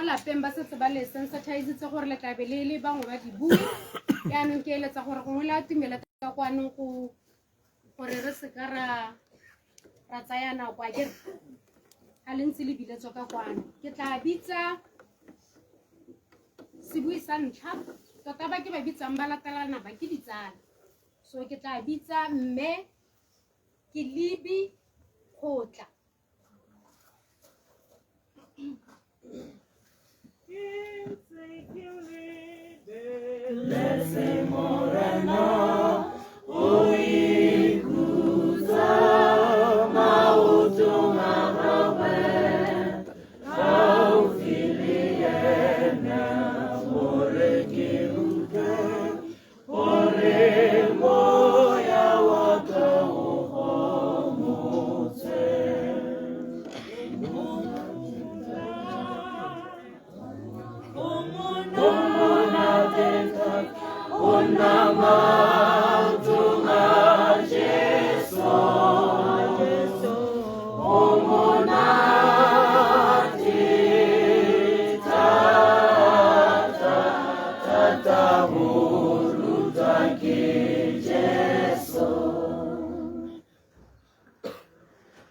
lapeng ba setse ba le sensitizitse gore le tlabe le le bangwe ba dibui. Yaanong ke eletsa gore gongwe le atumele ka kwanong go gore re seka ra tsaya nako a kere ga le ntse le biletswa ka kwano. Ke tla bitsa sebui sa ntlha, tota ba ke ba bitsang ba latelana ba ke ditsala. So ke tla bitsa mme ke Lebi Kgotla.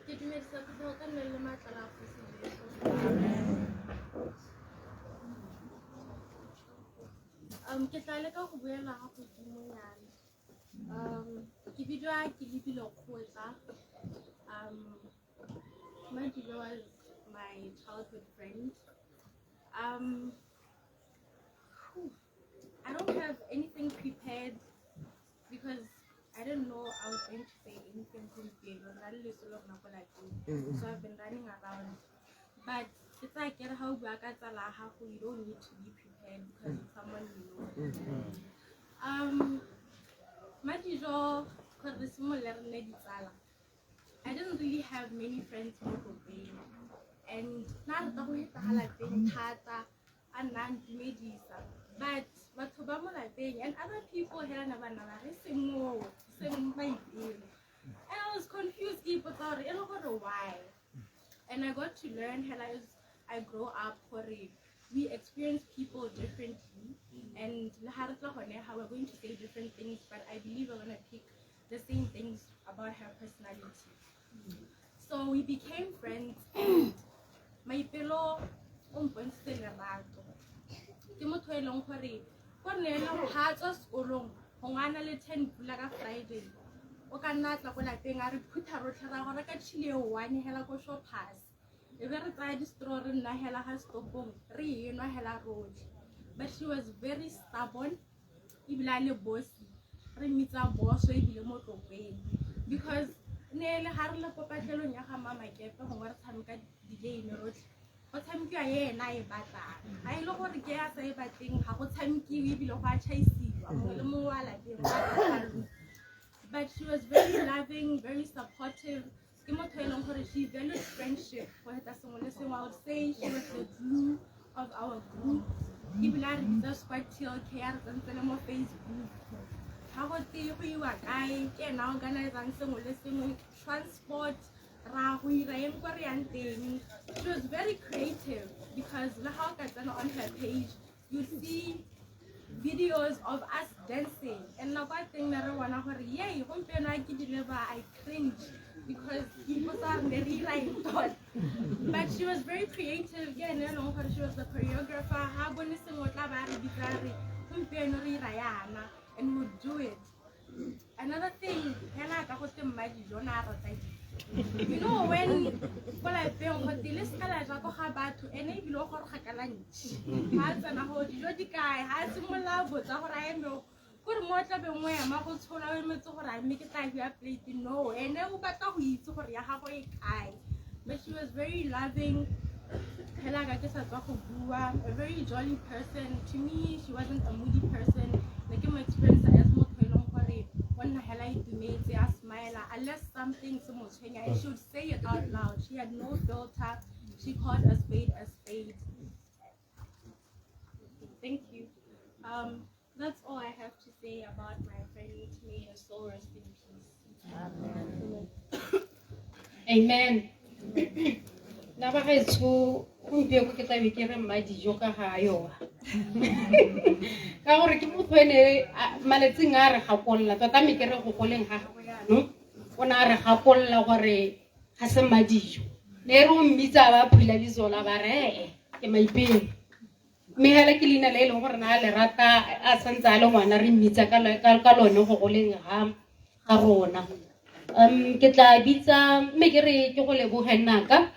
Ke dumedisa phuthego ka nne le maatla la Kgosi Jesu. Ke tla leka go buela ga godimonyana. Ke bidiwa ke Lebile Kgotla. Madibe was my childhood friend. I don't have anything prepared because I didn't know I was going to say anything gompieno. Re na le leso le rona ko lapeng. So I've been running around. But it's like get how bua ka tsala ya gago, you don't need to be prepared because it's someone you know. Madijo, gore re simolole re nne ditsala. I didn't really have many friends mo Tlokweng. And na rata go heta ga lapeng thata, a nna a ntumedisa. But batho ba mo lapeng and other people hela na ba nna ba re seng moo, seng Maipelo. And I was confused, ke ipotsa gore e le gore why. And I got to learn hela as I grow up gore we experience people differently. And le ha re tla gone how we're going to say different things, but I believe we're gonna pick the same things about her personality. So we became friends and Maipelo o mpontshitse lerato. Ke motho e leng gore ko nne ena ga a tswa sekolong gongwe a na le 10 pula ka Friday. O ka nna a tla ko lapeng a re phutha rotlhe ra go reka chili e one hela ko Shoppers. E be re tsaya di-straw re nna hela ga stopong re e nwa hela rotlhe. But she was very stubborn ebile a le bossy. Re mmitsa boso ebile mo Tlokweng. Because ne le ga re le ko patlelong ya ga Mama Kepe gongwe re tshameka di-game rotlhe. Go tshamekiwa e ena a e batlang. Ga e le gore ke a sa e batleng ga go tshamekiwe ebile go a tšhaisiwa mongwe le mongwe wa lapeng wa tlhalosa. But she was very loving, very supportive. Ke motho e leng gore she valued friendship go heta sengwe le sengwe. I would say she was the glue of our group. Ebile a re bitsa Squad TLK, a re tsentse le mo Facebook. Ga go te go iwa kae, ke ena a organizang sengwe le sengwe, transport, ra go ira eng ko re yang teng. She was very creative because le ga o ka tsena on her page, you see videos of us dancing. And nako ya teng ne re bona gore yay, gompieno a ke di leba, I cringe because ke ipotsa gore ne re ira eng tota. But she was very creative. Ke ene e leng gore she was the choreographer. Ha bone sengwe o tla ba a re bitsa a re gompieno re ira yana, and we would do it. Another thing, hela ka go te mma dijo na a rata dijo. You know when ko lapeng go te le seka la ja ko ga batho, ene ebile o goroga ka lunch. Ha a tsena go dijo di kae, ha a simolola a botsa gore a eme kore mo tlabeng o ema go tshola o emetse gore a mme ke tla fiwa plate. No, ene o batla go itse gore ya gago e kae. But she was very loving. Hela ka ke sa tswa go bua, a very jolly person. To me, she wasn't a moody person. Ne ke mo experience as motho e leng gore o nna hela a itumetse, a smile unless something se mo tshwenya, and she would say it out loud. She had no filter. She called a spade a spade. Thank you. That's all I have to say about my friend. May her soul rest in peace. Amen. Nna bagaetsho Gompieno ke tlabe ke re mma dijo ka ga a yoa ka gore ke motho ene malatsing a re gakolola tota, mme ke re go goleng ga gagwe jaanong o ne a re gakolola gore ga se mma dijo. Ne re o mmitsa ba phula bizola ba re ee ke Maipelo, mme hela ke leina le e leng gore na a le rata a santse a le ngwana, re mmitsa ka lone go goleng ga rona. Ke tla bitsa mme ke re ke go leboge nnaka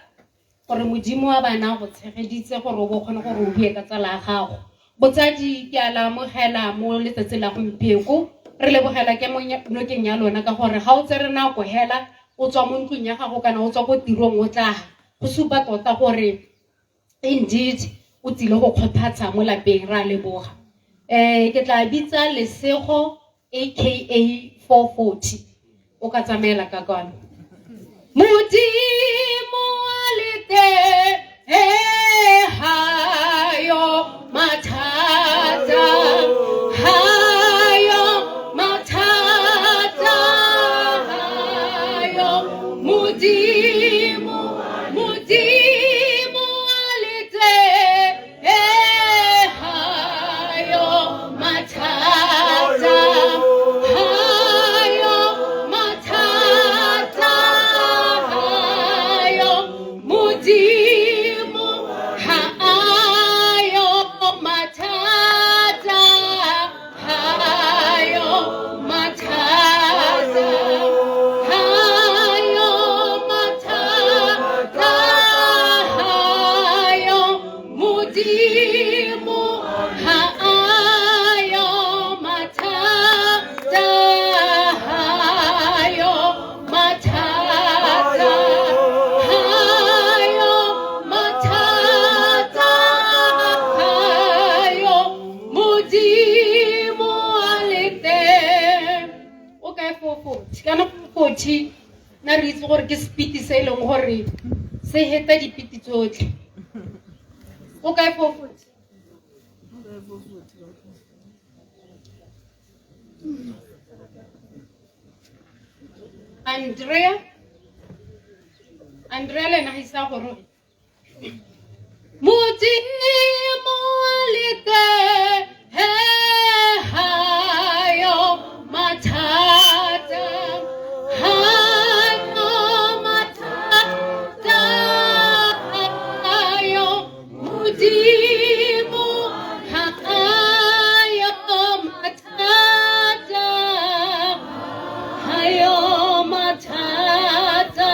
gore Modimo wa bana go tshegeditse gore o bo kgone gore o bue ka tsala ya gago. Botsadi ke a la amogela mo letsatsing la gompieko, re lebogela ke mo nokeng ya lona ka gore ga o tsere nako hela o tswa mo ntlong ya gago kana o tswa ko tirong o tla go supa tota gore indeed o tsile go kgothatsa mo lapeng, re a leboga. Ke tla bitsa Lesego aka 440, o ka tsamaela ka kwano. Modimo a le teng hayo mathata, hayo mathata, hayo Modimo, Modimo a le teng hayo mathata, hayo mathata, hayo Modimo, hayo mathata, hayo mathata, hayo mathata, hayo Modimo, hayo mathata, hayo mathata, hayo mathata, hayo Modimo a le teng. O kae 440? Kana 440 na re itse gore ke speed se e leng gore se heta dipiti tsotlhe. O kae 440? Andrea, Andrea le ena ga ise a goroge. Modimo a le teng hayo mathata, hayo mathata, hayo Modimo, hayo mathata, hayo mathata,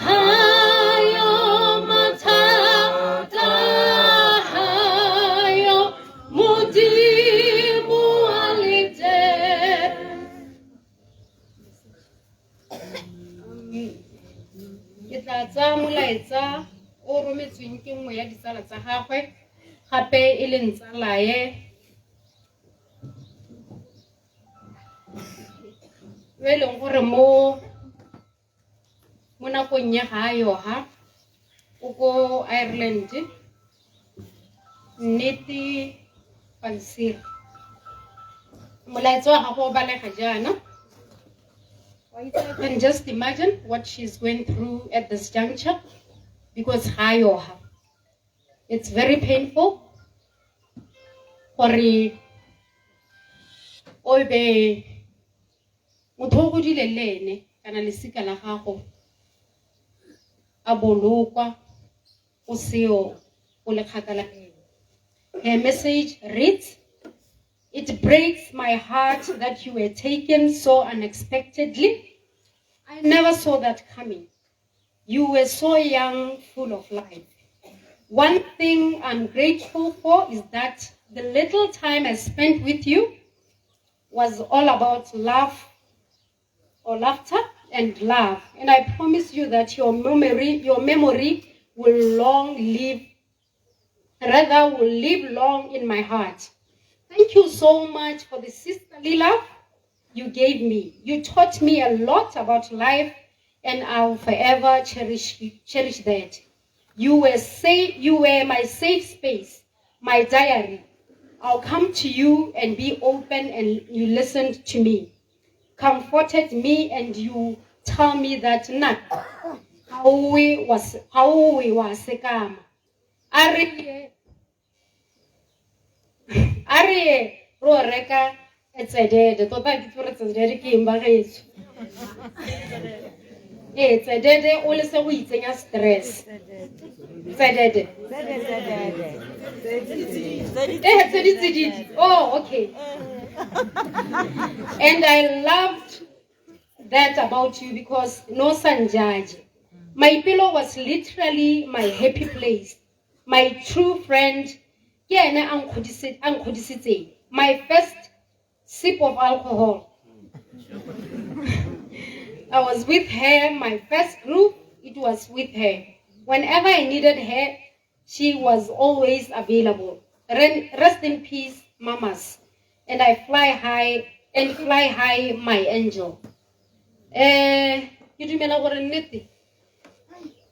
hayo mathata, hayo Modimo a le teng. Ke tla tsaya molaetsa o rometsweng ke nngwe ya ditsala tsa gagwe, gape e leng tsalae yo e leng gore mo nakong ya ga a yoga o ko Ireland, Nnete Pansiri. Molaetsa wa gago o balega jaana. I can just imagine what she's going through at this juncture because ga a yoga. It's very painful gore o be motho o godile le ene kana lesika la gago a bolokwa o seo o le kgakala le ene. Her message reads, It breaks my heart that you were taken so unexpectedly. I never saw that coming. You were so young, full of life. One thing I'm grateful for is that the little time I spent with you was all about love or laughter and love. And I promise you that your memory will long live, rather will live long in my heart. Thank you so much for the sisterly love you gave me. You taught me a lot about life, and I'll forever cherish that. You were my safe space, my diary. I'll come to you and be open, and you listened to me, comforted me, and you tell me that na how we was sekama. A re ro reka tsedede. Tota ke itse gore tsedede ke eng, bagaetsho. Ee, tsedede o lese go itsenya stress. Tsedede, ee, tse di tsididi. Oh, okay. And I loved that about you because no sanjaji. Maipelo was literally my happy place, my true friend. Ke ene a nkgodisitseng. My first sip of alcohol, I was with her. My first group, it was with her. Whenever I needed her, she was always available. Rest in peace, mamas. And I fly high and fly high, my angel. Ke dumela gore nnete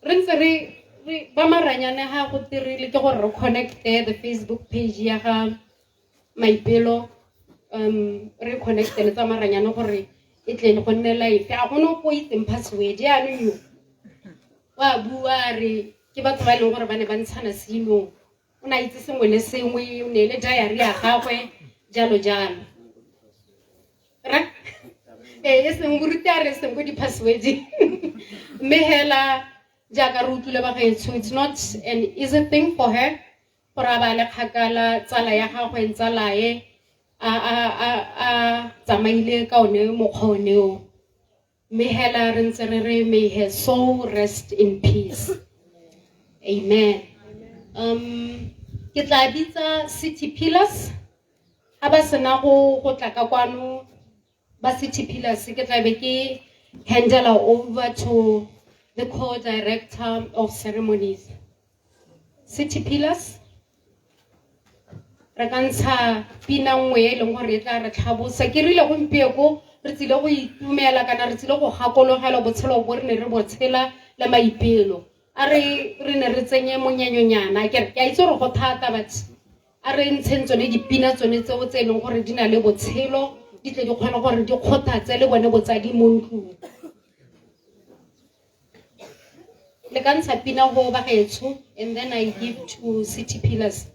re ntse re ba maranyane ga go tirile ke gore re connecte the Facebook page ya ga Maipelo, re connecte le tsa maranyane gore e tle go nne life. A gone o itseng password yaanong yo wa bua a re ke batho ba e leng gore ba ne ba ntshana seinong. O ne a itse sengwe le sengwe, o ne le diary ya gagwe, jalo jalo. Ra ee, e seng moruti a re seng ko di-password. Mme hela jaaka re utlwile, bagaetsho, it's not an easy thing for her gore a ba le kgakala tsala ya gagwe, ntsalae a tsamaile ka one mokgwa one o. Mme hela re ntse re re may her soul rest in peace. Amen. Ke tla bitsa City Pillars ga ba sena go tla ka kwano. Ba City Pillars, ke tla be ke handela over to the co-director of ceremonies. City Pillars, re ka ntsha pina nngwe e leng gore e tla re tlhabosa. Ke rile gompieko re tsile go itumela kana re tsile go gakologelwa botshelo bo re ne re bo tshela le Maipelo. A re re ne re tsenye monyanyonyana. Ke re ke a itse gore go thata, but a re ntsheng tsone dipina tsone tseo tse e leng gore di na le botshelo, di tle di kgone gore di kgothatse le bone botsadi mo ntlong. Le ka ntsha pina go bagaetsho, and then I give to City Pillars.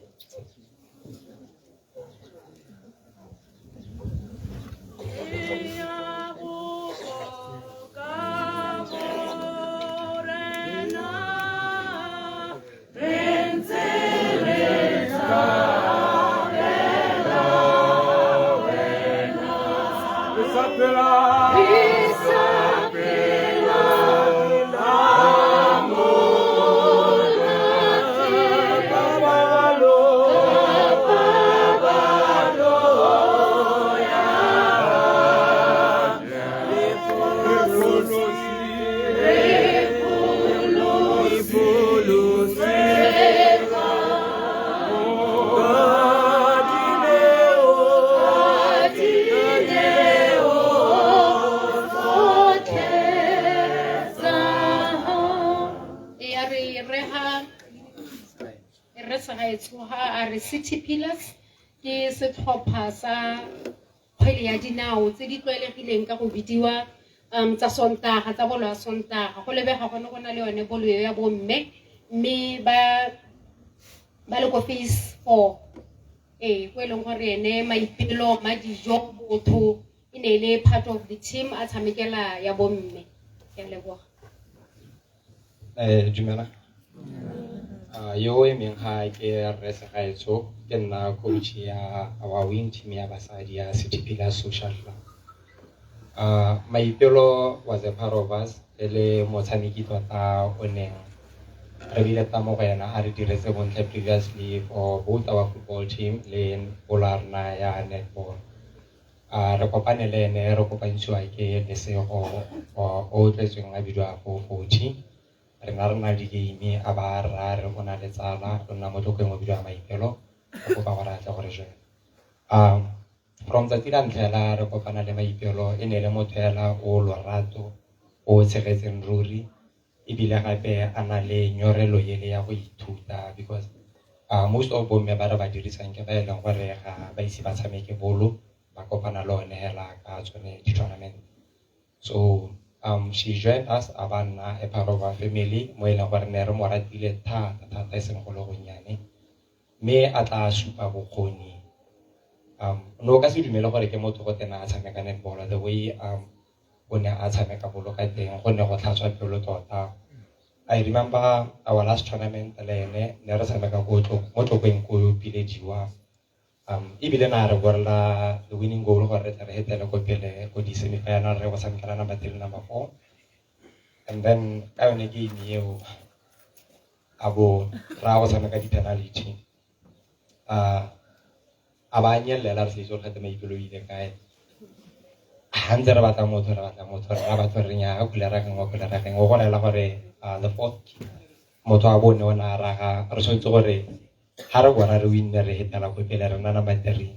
E a re re ha re segaetsho ha a re City Pillars ke setlhopha sa kgwele ya dinao tse di tlwaelegileng ka go bidiwa tsa Sontaga, tsa bolo ya Sontaga. Go lebega gone go na le yone bolo ya bomme, mme ba le ko phase four, ee, ko e leng gore ene Maipelo Madijo Botho e ne e le part of the team a tshamekela ya bomme. Ke a leboga. Dumela. Yo o emeng ga ke rre Segaetsho, ke nna coach ya our wing team ya basadi ya City Pillars Social Club. Maipelo was a part of us, e le motshameki tota o neng re bile tsa mo go ena a re diretse bontle previously for both our football team le bolo ya rona ya netball. Re kopane le ene, re kopantshiwa ke Lesego o tletsweng a bidiwa 440. Re na re na le di-game, a ba rra re o na le tsala o nna mo Tlokweng o bidiwa Maipelo, re kopa gore a tle gore join. From tsatsi la ntlha hela re kopana le Maipelo, e ne e le motho hela o lorato, o tshegetseng ruri, ebile gape a na le nyorelo ele ya go ithuta, because most of bomme ba re ba dirisang ke ba e leng gore ga ba ise ba tshameke bolo, ba kopana le one hela ka tsone di-tournament. So She joined us a ba nna a part of our family mo e leng gore ne re mo ratile thata thata e seng go le gonnyane mme a tla supa bokgoni. No o ka se dumele gore ke motho go tena a tshameka netball the way o ne a tshameka bolo ka teng go ne go tlhatswa pelo tota. I remember our last tournament le ene ne re tshameka ko mo Tlokweng ko Pilediwa. Ebile na re borela the winning goal gore re tle re hetele ko pele ko di-semi-final re go tshamekela number 3 le number 4. And then ka yone game eo a bo ra go tshameka di-penalty. A ba nyelela re sa itse gore gate Maipelo o ile kae. Ha ntse re batla motho re batla motho re batho re nya kgole rageng wa kgole rageng o go rela gore the fourth motho a bone o ne a raga re tshwanetse gore ha re bona re winne re hetela ko pele re nna number 3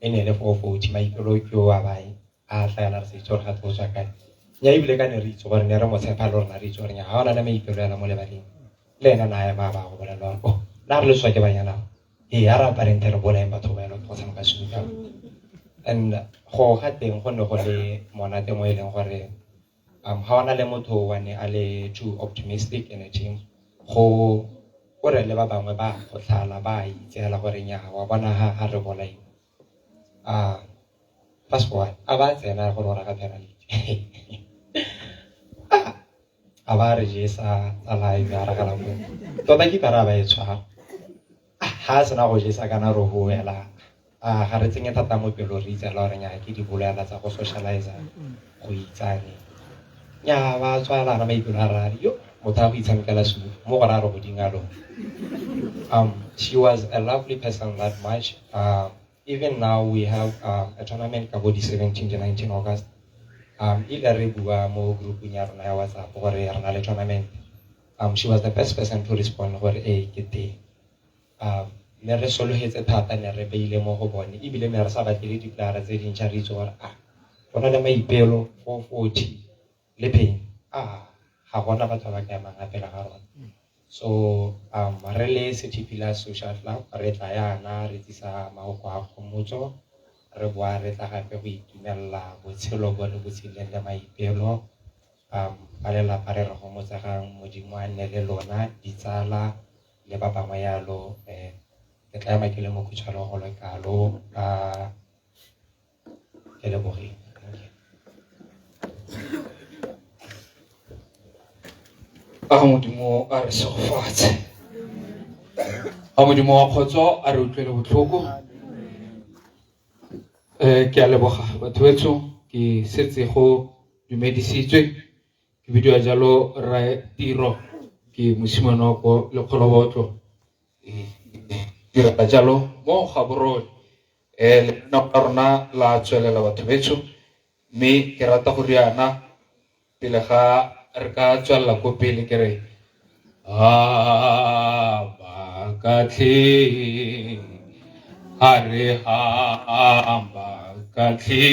e ne le 440 Maipelo ke o a bae a tla yana re sa itse gore gate o tswa kae. Nya ebile ka ne re itse gore ne re mo tshepa le rona re itse gore nya ha ona le Maipelo yana mo lebaleng le ena na ema ba go bolela gore oh na re le tswa ke banyana ee a re apareng re bolaeng batho ba elo go tshameka snooker. And go ga teng go ne go le monate mo e leng gore ha ona le motho wa ne a le too optimistic in a team go o re le ba bangwe ba go tlhala ba itseela gore nya wa bona ha re bolaeng. Fast forward a ba tsena gore o raga penalty. A ba re jesa tsala e a ragala mo tota ke para ba e tshwara ha sena go jesa kana re boela a ga re tsenye thata mo pelo re itseela gore nya ke di bolaela tsa go socialize go itsane nya ba tswala ra Maipelo a ra yo motho a go itshamekela snooker mo go ra re go dingalo. She was a lovely person that much. Even now we have a tournament ka bo di 17 to 19 August. Ile re bua mo groupung ya rona ya WhatsApp gore re na le tournament. She was the best person to respond gore e ke teng. Ne re sologetse thata ne re beile mo go bone ebile ne re sa batle di-player tse dintšha re itse gore go na le Maipelo 440 le Pain. Ga gona batho ba ka emang pele ga rona. So re le City Pillars Social Club re tla yana re tsisa mahoko a kgomotso re boa re tla gape go itumelela botshelo bo re bo tshileng le Maipelo. Ba lelapa re re gomotsegang Modimo a nne le lona ditsala le ba bangwe yalo. Ke tla ema ke le mokhutshwane go le kalo ka ke lebogile. Thank you. A Modimo a re segofatse. A Modimo wa kgotso a re utlwele botlhoko. Ke a leboga batho betsho ke setse go dumedisitswe ke bidiwa jalo rra Tiro ke mosimane wa ko Lekgolobotlo. Dira jalo mo Gaborone. Lenaneo la rona la tswelela batho betsho mme ke rata go riana pele ga re ka tswelela ko pele ke re hamba kahle a re hamba kahle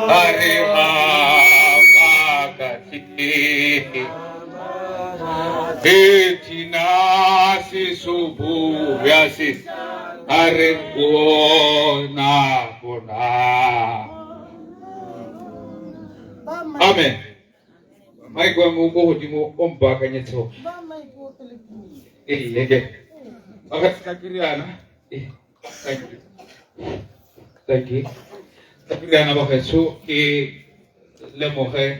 a re hamba kahle thina sisobuya sis a re bona bona. Amen. Mike wa mo ko godimo o mpaakanyetse go. Ee, ke. Okay, ka ke riana. Ee, thank you. Thank you. Ka ke riana bagaetsho ke lemoge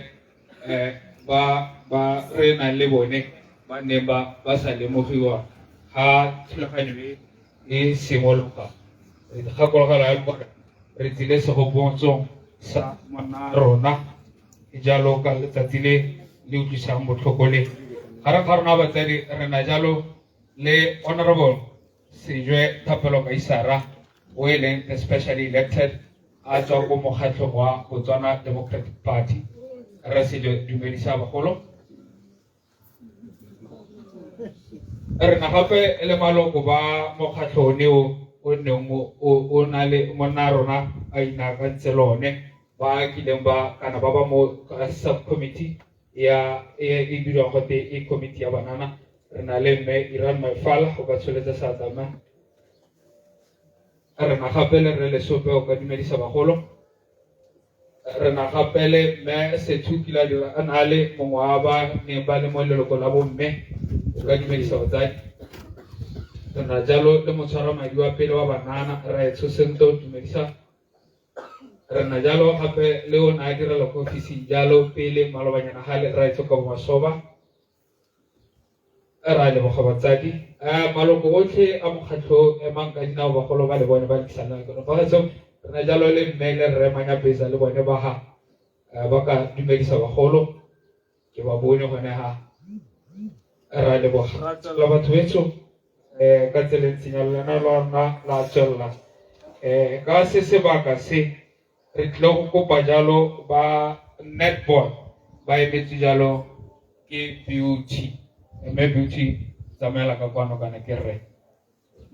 ba re nang le bone ba ne ba sa lemogiwa ga thulaganyo e e simologa. Re gakologelwa ya gore re tsile segopotsong sa monna rona jalo ka letsatsi le le utlwisang botlhoko le. Gare ga rona batsadi re na jalo le Honorable Sejwe Thapelo Kaisara o e leng the specially elected a tswa ko mokgatlhong wa Botswana Democratic Party. Re Sejwe dumedisa bagolo. Re na gape le maloko ba mokgatlho one o neng o na le monna rona a inaakantse lone ba kileng ba kana ba ba mo subcommittee ya e bidiwang gote e committee ya banana. Re na le mme Iran Maifala go ka tsholetsa seatla mme. Re na gape le rre Lesope o ka dumedisa bagolo. Re na gape le mme Sethu kile a dira a na le mongwe wa ba neng ba le mo leloko la bomme, o ka dumedisa batsadi. Re na jalo le motshwara madi wa pele wa banana, Raetsho Sento, dumedisa. Re na jalo gape le o ne a direla ko ofising jalo pele malobanyana gale, Raetsho Kabo Masoba. Ra leboga batsadi. Maloko otlhe a mokgatlho emang ka dinao, bagolo ba le bone ba tlisana ka fa gaetsho. Re na jalo le mme le rre Manyapetsa le bone ba ga ba ka dumedisa bagolo, ke ba bone gone ha. Ra leboga. Ra tswelela batho betsho ka tsela e ntseng jalo, lena lona la tswelela ka se sebaka se re tlile go kopa jalo ba netball ba emetse jalo ke Beauty. Mme Beauty, tsamaela ka kwano kana ke rre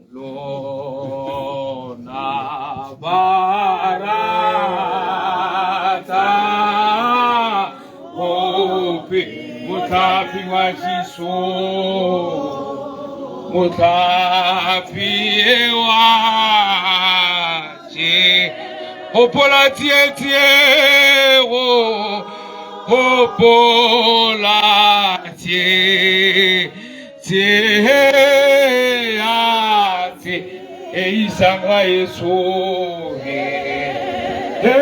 lona barata gope motlhapi wa Jesu, motlhapi wa je hopola tsietsi-ego, hopola tsietsi e isang ga Yesu, e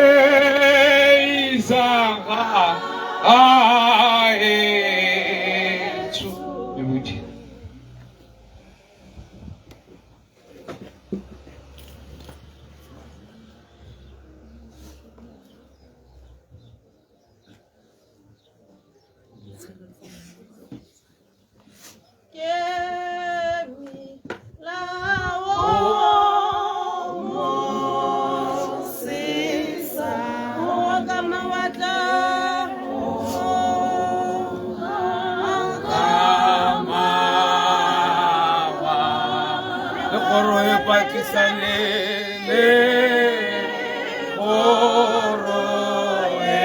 isang ga Yesu. Beauty. Le kgoro e pakisane le kgoro e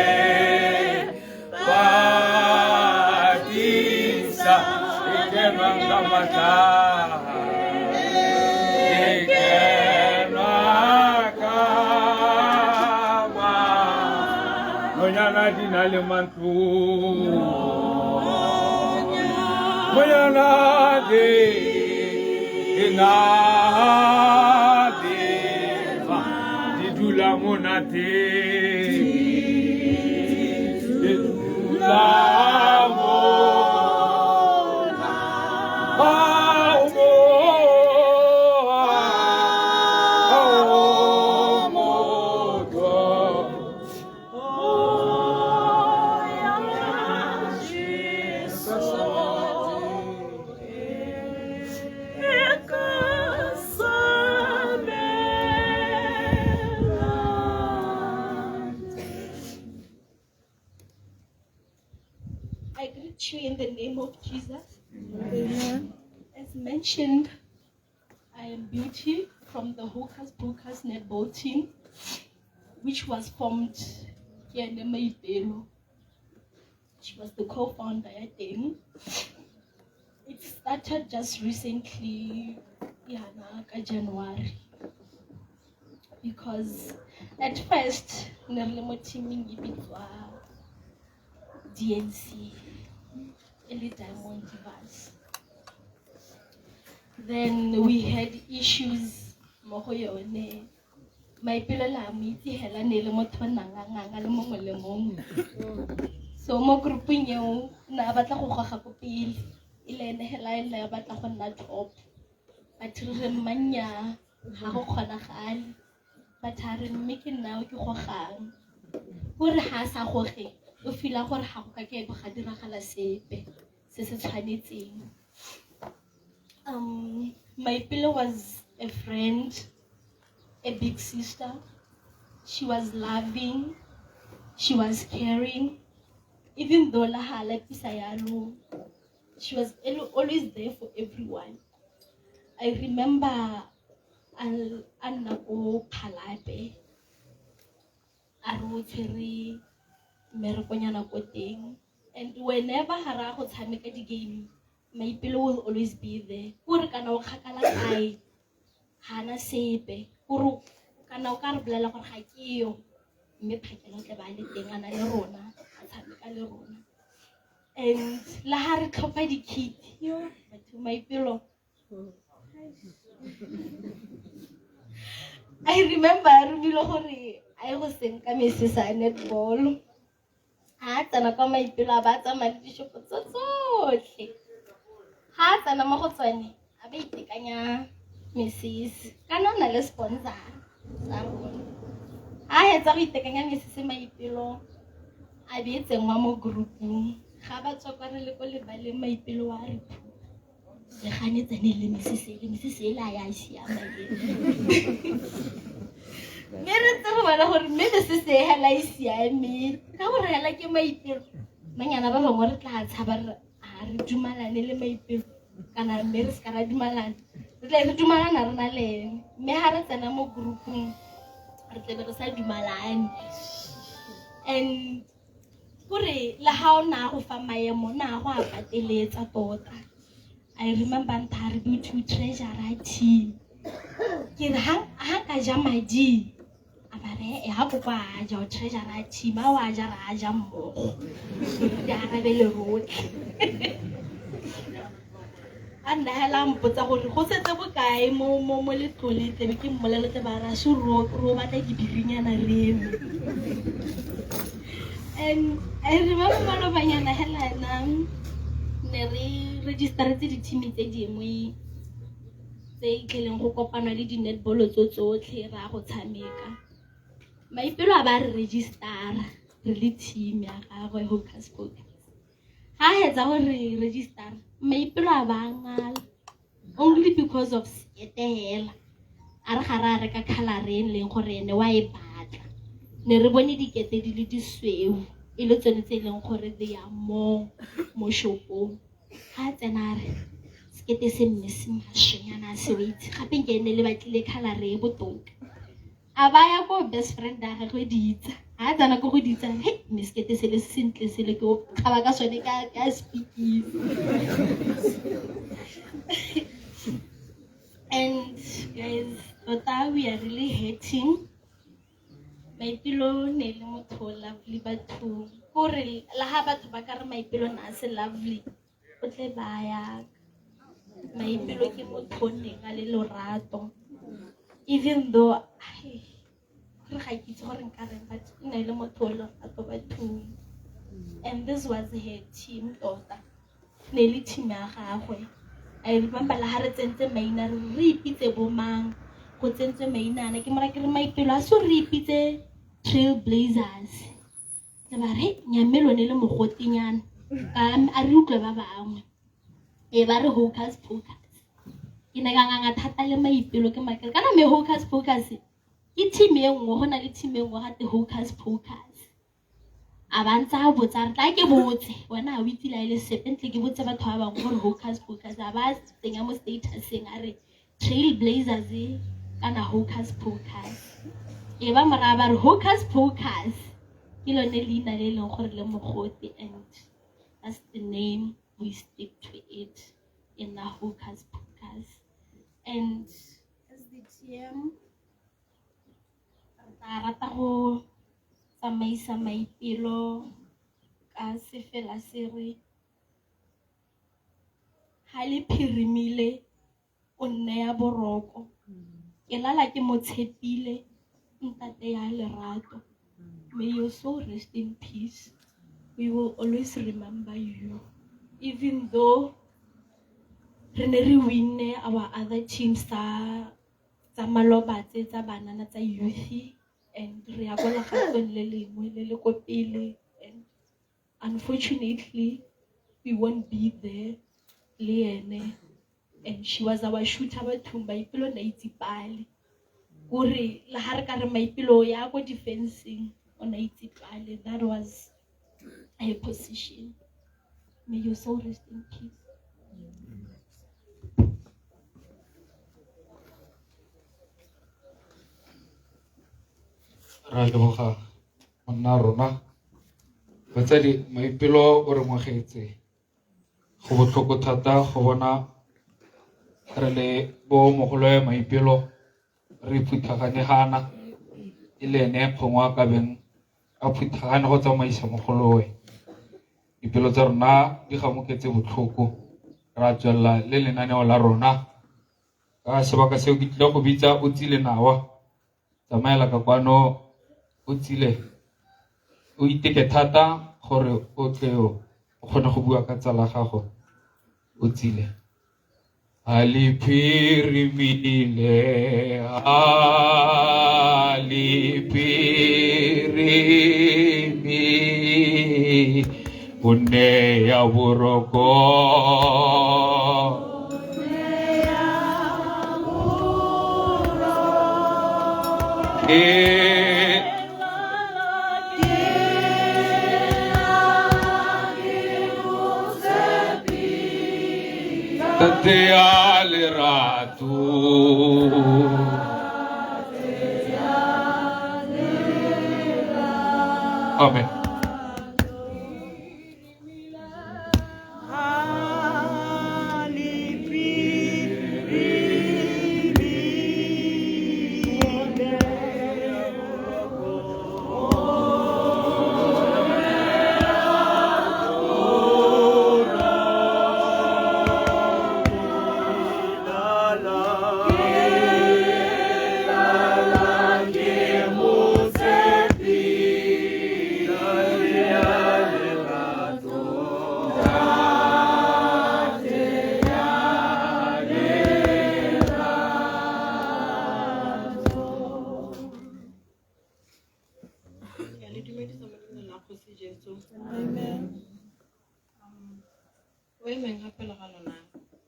patisa e kenwang ka matla, e kenwa ka nonyana di na le mantlo, nonyana di na le di dula monate, di dula I greet you in the name of Jesus. Amen. As mentioned, I am Beauty from the Hocus Pocus netball team, which was formed here in Maipelo. She was the co-founder, I think. It started just recently, yana, ka January. Because at first, ne re le mo teaming e bitswa DNC, e le Diamond Divas. Then we had issues mo go yone. Maipelo la mo itse hela ne le motho o nanganganga le mongwe le mongwe. So mo grouping eo ne a batla go goga ko pele, e le ene hela e ne a batla go nna top. But re re mmannya ga go kgonagale. But a re mme ke nna o ke gogang. Gore ha a sa goge, o feel-a gore ga go ka ke ga diragala sepe se se tshwanetseng. Maipelo was a friend, a big sister. She was loving, she was caring. Even though la ha lapisa yalo, she was always there for everyone. I remember a nna ko Phalape, a re o tshwere mmerekonyana ko teng. And whenever ha ra go tshameka di-game, Maipelo will always be there. Kore kana o kgakala kae, ga ana sepe. Kore kana o ka re bolela gore ga ke yo, Mme phakela o tle ba le teng a na le rona, a tshameka le rona. And le ha re tlhopha di-kit, yo batho Maipelo. I remember re bile gore a ye go senka mesese a netball. Ha a tsena kwa Maipelo a ba a tsamaya le dishopo tso tsotlhe. Ha a tsena mo go tsone a ba itekanya mesese. Kana o na le sponsor tsa rona. Ha a hetsa go itekanya mesese Maipelo a be e tsenngwa mo groupung. Ga ba tswa kwa re le ko lebaleng Maipelo wa re phu. Le ganetsane le mesese le mesese e le a ya siama e. Mme re ntse re bona gore mme mesese e hela e siame ka gore hela ke Maipelo. Manyana ba bangwe re tla tshaba re a re dumalane le Maipelo kana mme re se ka ra dumalana. Re tla re dumalana re na le ene. Mme ha re tsena mo groupung re tle be re sa dumalane. And kore le ha o na go fa maemo na go a pateletsa tota. I remember ntha re do to treasurer team. Ke re ha nka ja madi a ba re e ha kopa a ja o treasurer team a wa ja ra ja mmogo. Ke arabele rotlhe. A nna hela mpotsa gore go setse bokae mo mo mo letlole tlebe ke mmolele tle ba ra se ro ro batla dibirinyana re eme. And I remember malobanyana hela na ne re registeretse di-team tse dingwe tse itlheleng go kopanwa le di-netball tso tsotlhe ra go tshameka. Maipelo a ba re registera re le team ya gagwe Hocus Pocus. Ha hetsa go re registera Maipelo a ba ngala only because of sekete hela. A re ga re a reka colour e leng gore ene wa e batla. Ne re bone dikete di le disweu e le tsone tse e leng gore they are more mo shopong. Ha tsena a re sekete se mme se maswenyana a se itse gape nke ene le batlile colour e botoka. A ba ya ko best friend ya gagwe Ditsa. Ha tsena ko go Ditsa, he mme sekete se le sentle se le ke o kgaba ka sone ka speaking. And guys, tota we are really hurting. Maipelo ne le motho o lovely bathong. Kore le ha batho ba ka re Maipelo na a se lovely, o tle ba ya. Maipelo ke motho o neng a le lorato. Even though ai re ga ke itse gore nka reng but e ne le motho o lorato bathong. And this was her team tota. Ne le team ya gagwe. I remember le ha re tsentse maina re re ipitse bo mang go tsentswe maina ana ke mora ke re Maipelo a so re ipitse Trailblazers. Le ba re nyamme lone le mogotenyana a re utlwe ba bangwe. E ba re Hocus Pocus. Ke ne ka nganga thata le Maipelo ke makere kana me Hocus Pocus ke team e nngwe go na le team e nngwe gate Hocus Pocus. A ba ntse a botsa re tla ke botse wena ha o itse la e le sepe ntle ke botse batho ba bangwe gore Hocus Pocus a ba tsenya mo statuseng a re Trailblazers kana Hocus Pocus. E ba mora ba re Hocus Pocus ke lone leina le leng gore le mogote and that's the name we stick to it in the Hocus Pocus. And as the TM re tla rata go tsamaisa Maipelo ka sefela se re ha le phirimile o nneya boroko ke lala ke mo tshepile ntate ya lerato. May your soul rest in peace. We will always remember you. Even though re ne re winne our other teams tsa maloba tse tsa banana tsa youth and re ya kwa legatong le lengwe le le ko pele and unfortunately we won't be there le ene. And she was our shooter bathong Maipelo na itse pale. Kore le ha re ka re Maipelo ya ko defensing o na itse pale. That was her position. May your soul rest in peace. Ra leboga monna rona. Batsadi Maipelo o re ngwagetse. Go botlhoko thata go bona re le bo mogolo Maipelo re phuthagane gana e le ene kgongwe a ka beng a phuthagane go tsamaisa mogolowe. Dipelo tsa rona di gamoketse botlhoko, ra tswelela le lenaneo la rona. Ka sebaka seo ke tlile go bitsa o tsile nawa, tsamaela ka kwano o tsile, o iteke thata gore o tle o kgone go bua ka tsala gago o tsile. A le phirimile, a le phirimi, o neya boroko. Ke Tate ya lerato. Amen. Ke a le dumedisa mo leineng la Kgosi Jesu. Amen. O emeng gape le ga lona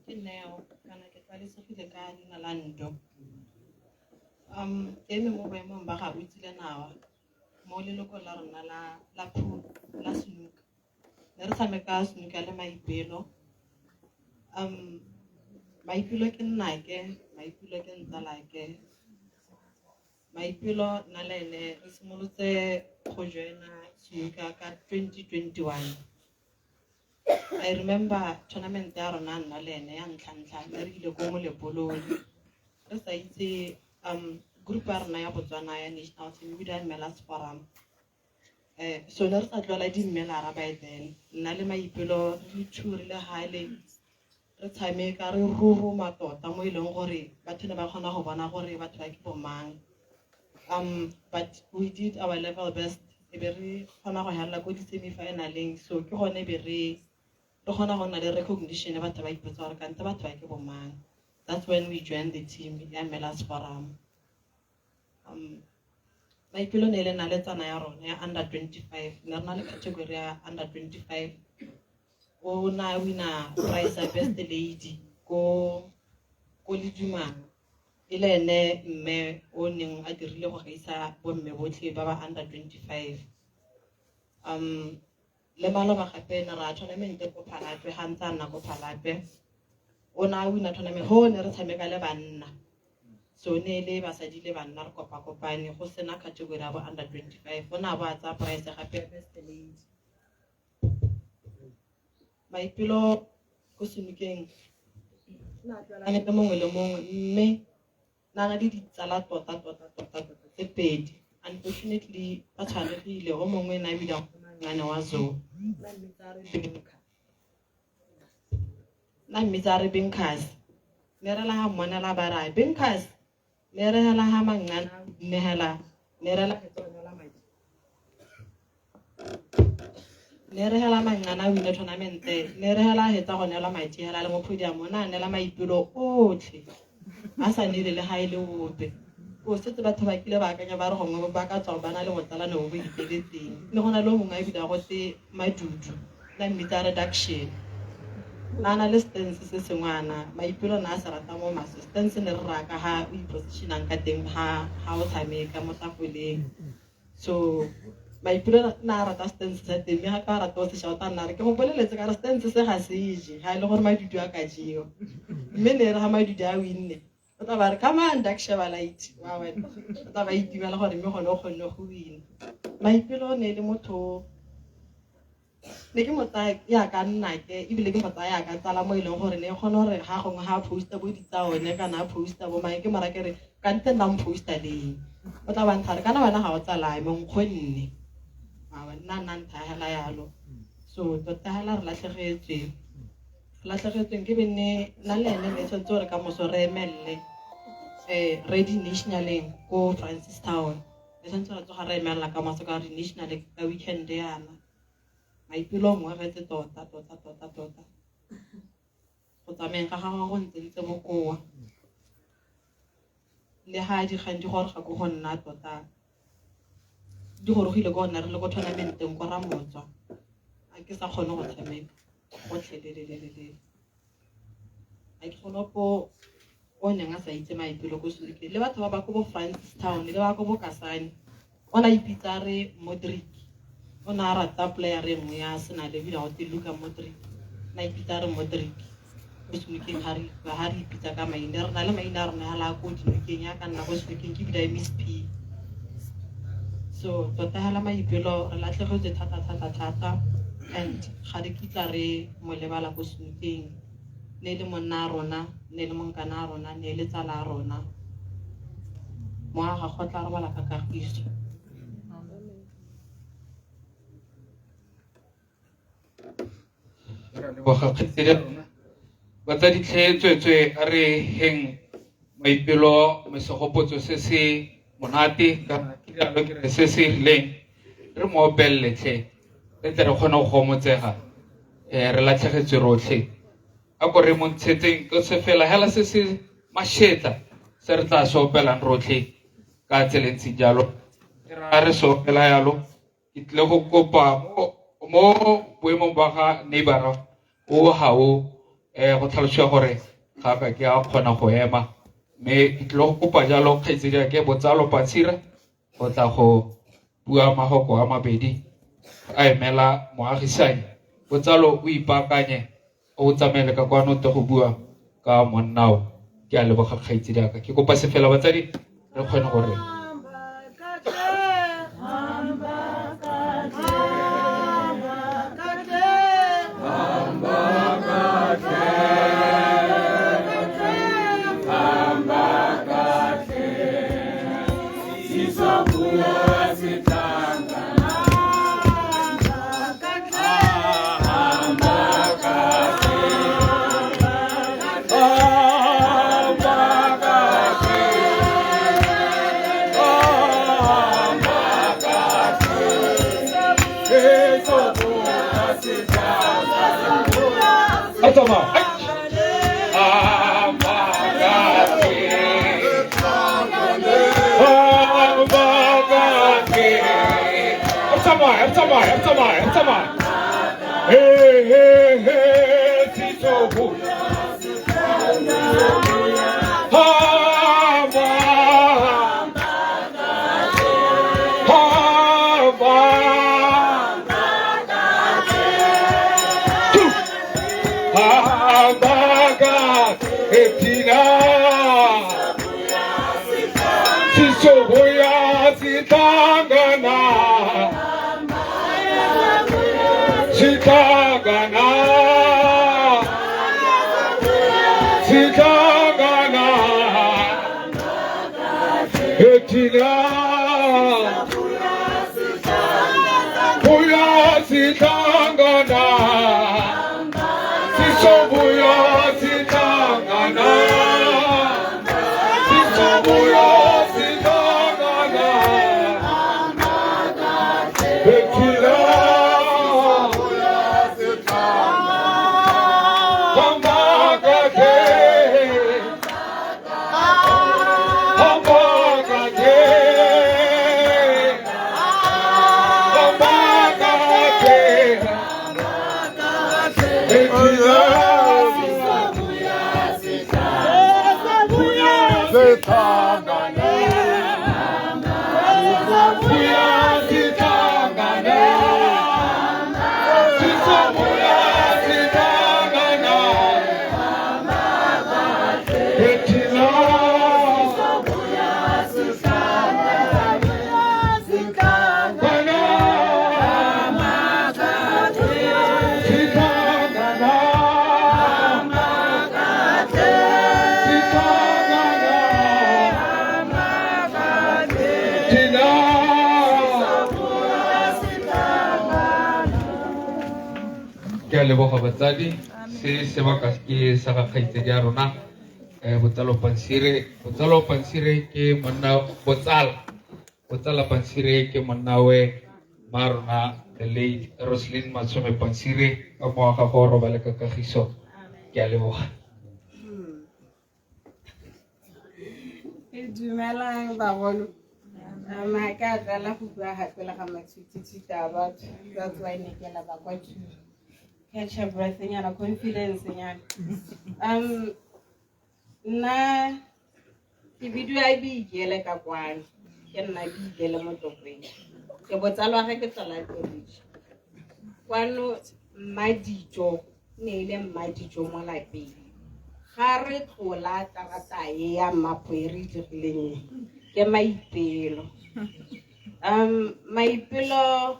ke Neo, kana ke tlwaelesegile ka leina la Ndo. Ke eme mo boemong ba ga Otsile Nawa mo lelokong la rona la pool la snooker. Ne re tshameka snooker le Maipelo. Maipelo ke nnake, Maipelo ke ntsalake. Maipelo nna le ene re simolotse go joina snooker ka 2021. I remember tournament ya rona nna le ene ya ntlha-ntlha, ne re ile ko Molepolole. Re sa itse group ya rona ya Botswana ya national team e bidiwa Mellers Forum. So ne re sa tlwaela di-mmelara by then. Nna le Maipelo re le two re le hale, re tshameka re roroma tota mo e leng gore batho ne ba kgona go bona gore batho ba ke bo mang. But we did our level best, e be re kgona go helela ko di-semi-finaleng. So ke gone e be re kgona go nna le recognition, batho ba ipotsa gore kante batho ba ke bo mang. That's when we joined the team ya Mellers Forum. Maipelo ne e le naletsana ya rona ya under 25, ne re na le category ya under 25. O na wina prize ya best lady ko Ledumang, e le ene mme o neng a dirile go gaisa bomme botlhe ba ba under 25. Le maloba gape ne ra tournament ko Palapye, ga ntse a nna ko Palapye o ne a wina tournament ho ne re tshameka le banna. So ne le basadi le banna re kopa-kopane, go sena category ya bo under 25, o ne a bo a tsaya prize gape ya best lady. Maipelo ko senookeng na tlwaelane le mongwe le mongwe, mme na na le ditsala tota tota tota tota tse pedi. Unfortunately ba tshwaregile, o mongwe na ebile ngane wa zo, na mmitsa re Benkas, ne re la ha mmonela ba ra Benkas, ne re hela ha mangana ne hela ne re la fetsa madi, ne re hela mangana win tournament, ne re hela hetsa go neela madi hela le mo podium, o na neela Maipelo otlhe a sa nele le ha e le ope. O setse batho ba kile ba akanya ba re gongwe ba ka tswa ba na le botsalano bo bo iteletseng. Le go na le o mongwe a ebile go te Madudu, na mmitsa reduction, na na le stance se sengwana Maipelo na a se rata mo maswe. Stance ne re raka ha o ipositionang ka teng ha o tshameka mo tafoleng. So Maipelo na a rata stance sa teng, mme ga ka rata o se shouta nna re ke go boleletse ka re stance se ga se je ga e le gore Madudu a ka jewa. Mme ne re ga Madudu a winne o tla ba re come on dark sheba light wa bona, o tla ba itumela gore mme gone o kgonne go wina. Maipelo ne e le motho ne ke mo tsaya yaka nnake, ebile ke mo tsaya yaka tsala mo e leng gore ne e kgone gore ga gongwe ga a posta bo ditsa one kana a posta bo mang, ke mo raya ke re kante nna mposta leng, o tla ba nthare kana wena ga o tsalae mo nkgonne. Nna nna ntha hela yalo. So tota hela re latlhegetswe. Re latlhegetsweng ke benne nna le ene ne tshwanetse gore ka moso re emelele re di-nationaleng ko Francistown. Ne tshwanetse ra tsoga re emelela ka moso ka gore di-national ka weekend yana. Maipelo o ngwegetse tota tota tota tota. Go tsamayeng ga gagwe go ntsentse bokoa. Le ha dikgang di goroga ko go nna tota di gorogile ko nna re le ko tournamenteng ko Ramotswa. A ke sa kgone go tshameka gotlhelelelelele. A ke gone po o neng a sa itse Maipelo ko Selukeng le batho ba ba ko bo Francistown le ba ko bo Kasane. O ne a ipitsa re Modric. O ne a rata player e nngwe ya Arsenal e bile gote Luka Modric. O ne a ipitsa re Modric. Ko Selukeng ha re ipitsa ka maina, re na le maina a rona hela ko dinokeng ya ka nna ko Selukeng ke bile Miss P. So tota hela Maipelo re latlhegetswe thata thata thata and ga re kitla re mo lebala ko Selukeng. Ne le monna a rona, ne le monkana a rona, ne le tsala a rona. Moa ga go tla robala ka kagiso. Re leboga kgaitsedi ya rona. Batsadi tlhe tsweetswe a re heng Maipelo mesegopotso se se monate kana ke rialo ke re se se rileng re mo opelele tlhe re tle re kgone go gomotsega re latlhegetswe rotlhe. A ko re mo ntshetseng ke se fela hela se se mashetla se re tla se opelang rotlhe ka tsela e ntseng jalo. E ra re se opela yalo ke tlile go kopa mo boemong ba ga neighbor o ga o go tlhalosiwa gore ga ka ke a kgona go ema mme ke tlile go kopa jalo kgaitsedi ya ke Botsalo Patshira go tla go bua mahoko a mabedi a emela moagisani. Botsalo o ipaakanye o tsamaele ka kwano te go bua ka monnao. Ke a leboga kgaitsedi ya ka. Ke kopa se fela batsadi re kgone gore Hey, hey, hey, Tito. Hamba, hamba, hamba, etina. Tito, boya, titangana. Sitangana, sitangana, etina, buya sitangana, sisobuya sitangana, sisobuya sitangana, etina. Oh, yeah. Ke a leboga batsadi. Se sebaka ke sa ga kgaitsedi ya rona Botsalo Pansire. Botsalo Pansire ke monna Botsala. Botsala Pansire ke monna we ma rona the late Roslyn Matshome Pansire ka mowa ga go robale ka kagiso. Ke a leboga. Dumelang bagolo. Ha ke a tlwaela go bua gape le ga matshwititshwiti a batho. That's why ne ke laba kwa to catch a breath nyana, confidence nyana. Nna ke bidiwa Biikele ka kwano. Ke nna Biikele mo Tlokweng. Ke botsalwa ge ke tlola college. Kwano Mmadijo ne e le Mmadijo mo lapeng. Ga re tlola terata e ya mmapo e re dirileng e, ke Maipelo. Maipelo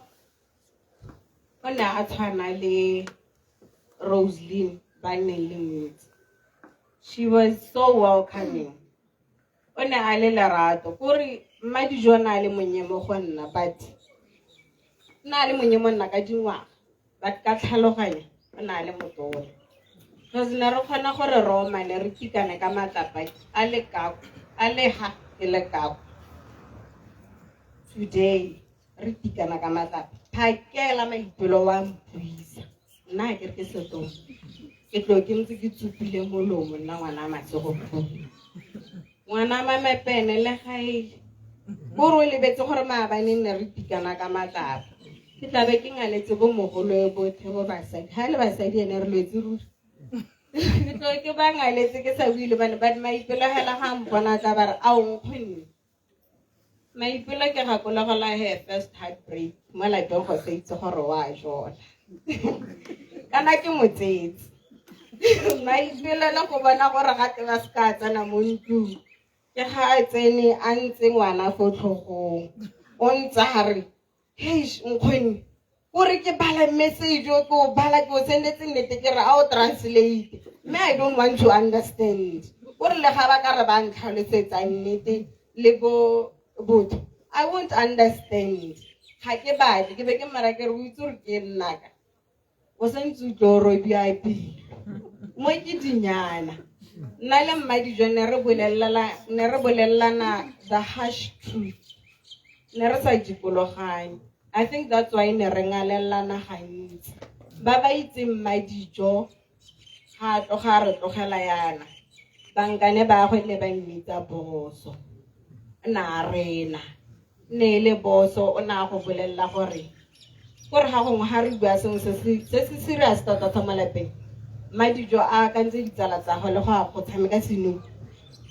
o ne a tshwana le Roslyn ba neng le motse. She was so welcoming. O ne a le lerato. Kore Mmadijo o ne a le monnye mo go nna, but o ne a le monnye mo nna ka dingwaga, but ka tlhaloganyo o ne a le motona. Because ne re kgona gore re omane re tikane ka matlapa a le kako, a le ha e le kako. Today re tikana ka matlapa. Phakela Maipelo wa mpuisa. Nna ha ke re ke setong. Ke tlo ke ntse ke tsupile molomo nna ngwana Masego. Ngwana Mamepene le gae. Kore o lebetse gore maabane ne re tikana ka matlapa. Ke tla be ke ngaletse bo mogolo botlhe bo basadi. Ha le basadi ene re lwetse ruri. Ke tlo ke ba ngaletse ke sa bue le bane, but Maipelo hela ga mpona tla ba re ao nkgonne. Maipelo ke gakologelwa her first heartbreak mo lapeng go sa itse gore wa jola. Kana ke motsetsi. Maipelo le go bona gore gate ba se ka tsena mo ntlong. Ke ga a tsene a ntse ngwana fo tlhogong. O ntse a re, heish nkgonne, kore ke bala message o ke o bala ke o sendetse nnete ke re a o translate. Mme I don't want to understand. Kore le ga ba ka re ba ntlhalosetsa nnete le bo botho, I won't understand. Ga ke batle, ke be ke mara ke re o itse gore ke nnaka. O santse o tlo robiwa pele. Mo ke dinyana. Nna le Mmadijo ne re bolelelana, ne re bolelelana the harsh truth. Ne re sa dikologanye. I think that's why ne re ngalelana gantsi. Ba ba itseng Mmadijo ga a tloga re tlogela yana. Bankane ba gwe ne ba mmitsa boso. Na rena. Ne le boso o na go bolelela gore kore ga gongwe ga re bua sengwe se se serious tota tota mo lapeng. Mmadijo a akantse ditsala tsa gagwe le go ya go tshameka senook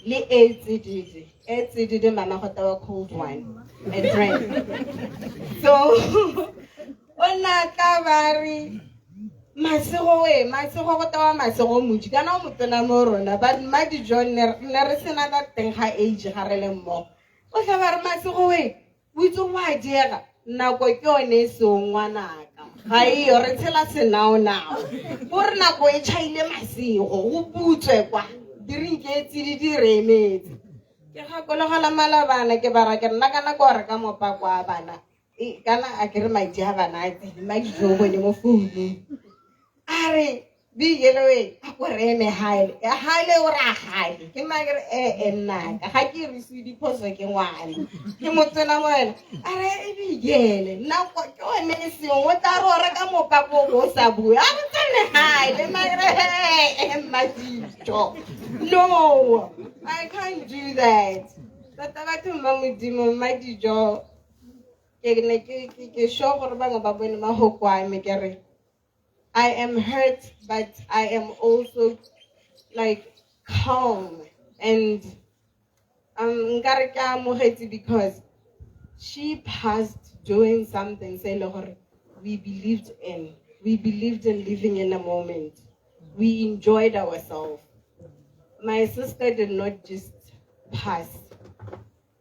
le e tsididi, e tsididi mama go tewa cold one, a drink. So o na tla ba re Masego we, Masego go tewa Masego Moji, kana o motona mo rona, but Mmadijo ne re sena ka teng ga age ga re le mmogo. O tla ba re Masego we, o itse go a diega, nako ke yone e seng ngwanaka. Ga eyo re tshela senaonao. Gore nako e tšhaile Masego, go butswe kwa, drink e tsididi re emetse. Ke gakologela malabana ke bara ke nna ka nako re ka mopako wa bana. E, kana a ke re madi a bana a tsile, Mmadijo o bone mo founung. A re, Biikele we, a ko re eme hale. Hale o ra hale. Ke nna ke re, e, nnaka. Ga ke irisiwe diphoso ke ngwana. Ke motona mo wena. A re, e Biikele, nako ke yone e seng, o tla re o reka mopako o bo o sa bue. A re tsene hale, mma ke re, he, Mmadijo. No, I can't do that. Tota batho ba Modimo, Mmadijo, ke ne ke sure gore bangwe ba bone mahoko a me ke re, I am hurt, but I am also calm and nkare ke amogetse because she passed doing something se le gore we believed in. We believed in living in a moment. We enjoyed ourselves. My sister did not just pass.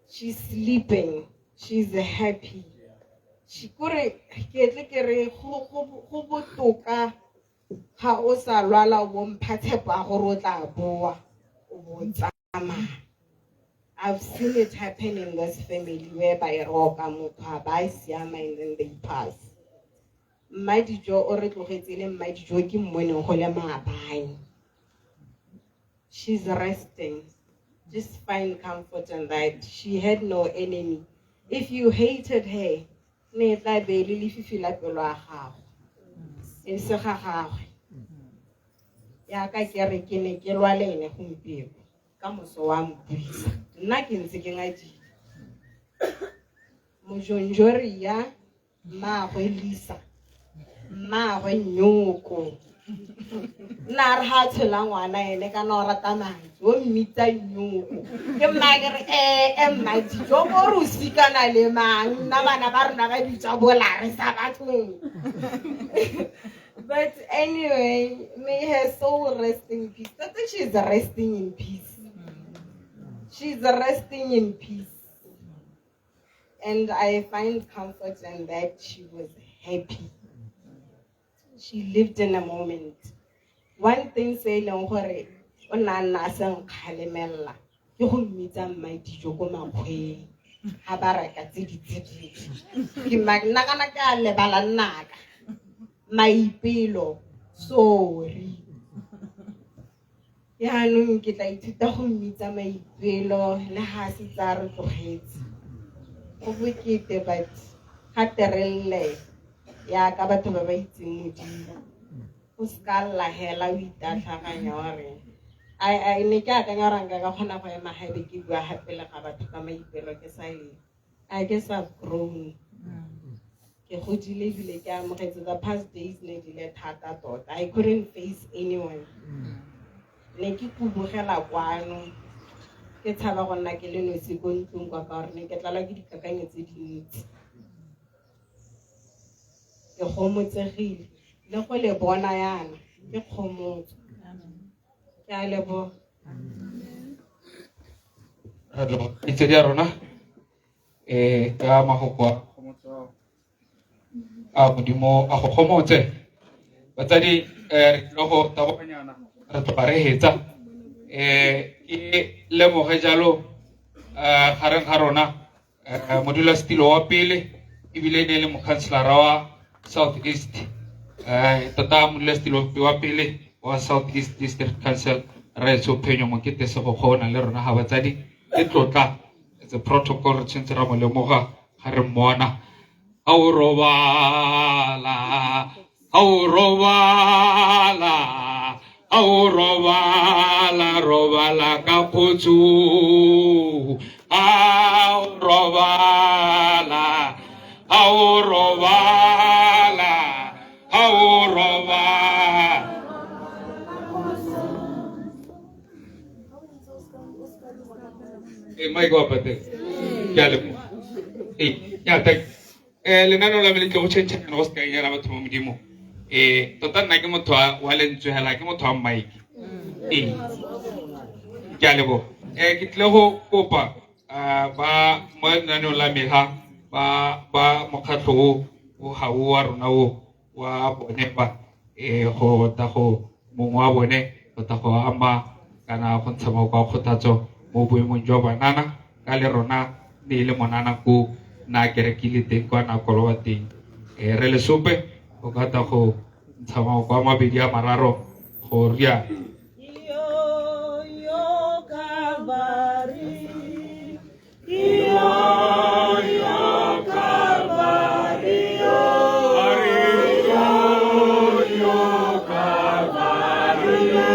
She's sleeping. She's happy. She kore ke tle ke re go botoka ga o sa lwala o bo mpha tshepo ya gore o tla boa o bo tsamaya. I've seen it happen in this family whereby re oka motho a ba siama and then they pass. Mmadijo o re tlogetse le Mmadijo ke mmoneng go le maabane. She's resting. Just find comfort in that. She had no enemy. If you hated her, ne e tla be e le lefifi la pelo ya gago. E se ga gagwe. Yaka ke re ke ne ke lwa le ene gompieno. Ka moso wa mpuisa. Nna ke ntse ke ngadile. Mojonjoria, mmaagwe Lisa, mmaagwe Nyoko. Nna re ha tshola ngwana ene kana o rata madi, o mmitsa Nyoko. Ke mma ke re Mmadijo ko re o sikana le mang, nna bana ba rona ba bitsa bolare sa bathong. But anyway, may her soul rest in peace. That's why she's resting in peace. She's resting in peace. And I find comfort in that she was happy. She lived in a moment. One thing se e leng gore o ne a nna a se nkgalemella ke go mmitsa Mmadijo ko makgweng ga ba reka tse di tsididi. Ke nna kana ke a lebala nnaka. Maipelo, sorry. Yaanong ke tla ithuta go mmitsa Maipelo le ga se tsa re tlogetse. Go bokete but gape re lle yaka batho ba ba itseng Modimo. O seka lla hela o itatlhaganya gore I ne ke akanya gore nka ka kgona go ema gaebe ke bua gape le ga batho ka Maipelo ke sa le. I guess I've grown. Ke godile ebile ke amogetse the past days ne di le thata tota. I couldn't face anyone. Ne ke kubugela kwano. Ke tshaba go nna ke le nosi ko ntlong kwa ka gore ne ke tlala ke dikakanyo tse dintsi. Ke gomotsegile le go le bona yana ke kgomotso. Ke a leboga. Re leboga kgaitsedi ya rona ka mafoko a kgomotso a Modimo a go gomotse. Batsadi re tlile go taboganyana re tloga re hetsa. Ke lemoge jalo gareng ga rona modulasetilo wa pele ebile e ne e le mokhanselara wa South East, tota modulasetilo wa pele wa South East District Council Rraetsho Phenyo Mokete Segokgo o na le rona ga batsadi. Ke tlotla, it's a protocol, re tshwanetse ra mo lemoga ga re mmona. Ha o robala, ha o robala, ha o robala, robala ka kgotso. Ha o robala, ha o robala, ha o robala. Mike wa patela. Ke a leboga. Ya thank you. Lenaneo la me le tle go tšhentšhanyana go sekaenyana batho ba Modimo. Tota nna ke motho wa lentswe hela, ke motho wa mic. Ke a leboga. Ke tlile go kopa ba mo lenaneong la me ga ba mokgatlho o ga o wa rona o wa bone ba go tla go mongwe wa bone go tla go ama kana go ntsha mafoko a kgothatso mo boemong jwa banana ka le rona ne e le monana ko na kerekile teng kwa na koloba teng. Re le sope o ka tla go ntsha mafoko a mabedi a mararo go ria. Yo, yo, Calvary. Yo, yo, Calvary. Yo, yo, Calvary. Yo,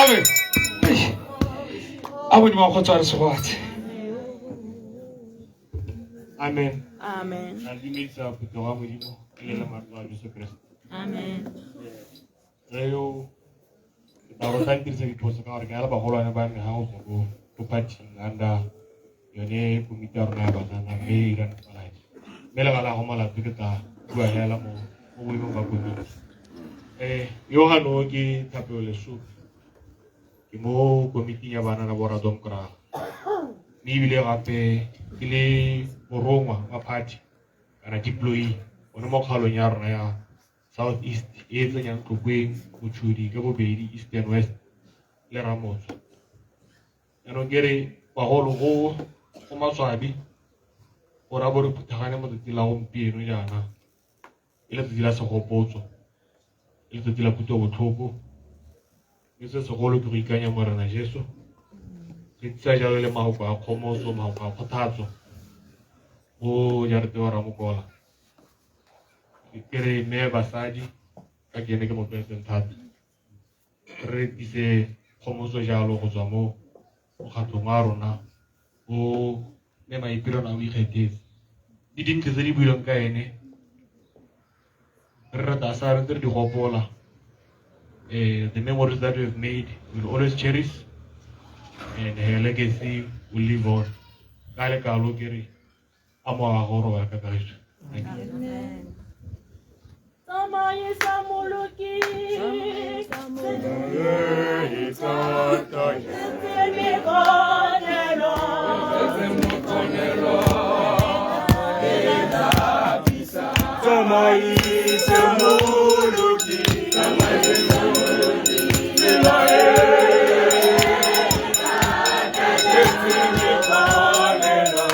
Amen. A Modimo a kgotsa re segoatse. Amen. Amen. Ra dumedisa phuthego ya Modimo e le matlo a Jesu Kriste. Amen. Re yo ke tla rotla ntirisa diphoso ka gore ke na le bagolwane ba me ga go tswa ko ko party under yone komiti ya rona ya banana mme e irang paladi. Mme le gala go molato ke tla bua hela mo mo boemong ba komiti. Yo gano ke Thapelo Lesupi. Ke mo komiting ya banana bo Radomkraga. Mme ebile gape ke le morongwa wa party kana deployee one mo kgaolong ya rona ya South East e e tsenyang Tlokweng, Mochudi ka bobedi, East and West le Ramotswa. Jaanong ke re bagolo go go maswabi gore a bo re phuthagane mo tsatsing la gompieno jaana e le tsatsi la segopotso, e le tsatsi la kutlobotlhoko, mme se segolo ke go ikanya Morena Jesu. Re tlisa jalo le mafoko a kgomotso, mafoko a kgothatso mo jarateng wa Ramokola. Ke re mme basadi ka ke ene ke mo tlwaetseng thata, re tlise kgomotso jalo go tswa mo mokgatlhong wa rona o mme Maipelo a o ikgethetse. Di dintle tse di builweng ka ene re rata sa re ntse re di gopola. The memories that we have made we will always cherish, and her legacy will live on. Ka lekalo ke re a mowa wa gago o robale ka kagiso. Thank you. Amen. Tsamaisa moloki. Tsamaisa moloki. Tsela e tletse mekonelo. Tsamaisa moloki. Tsela e tletse mekonelo.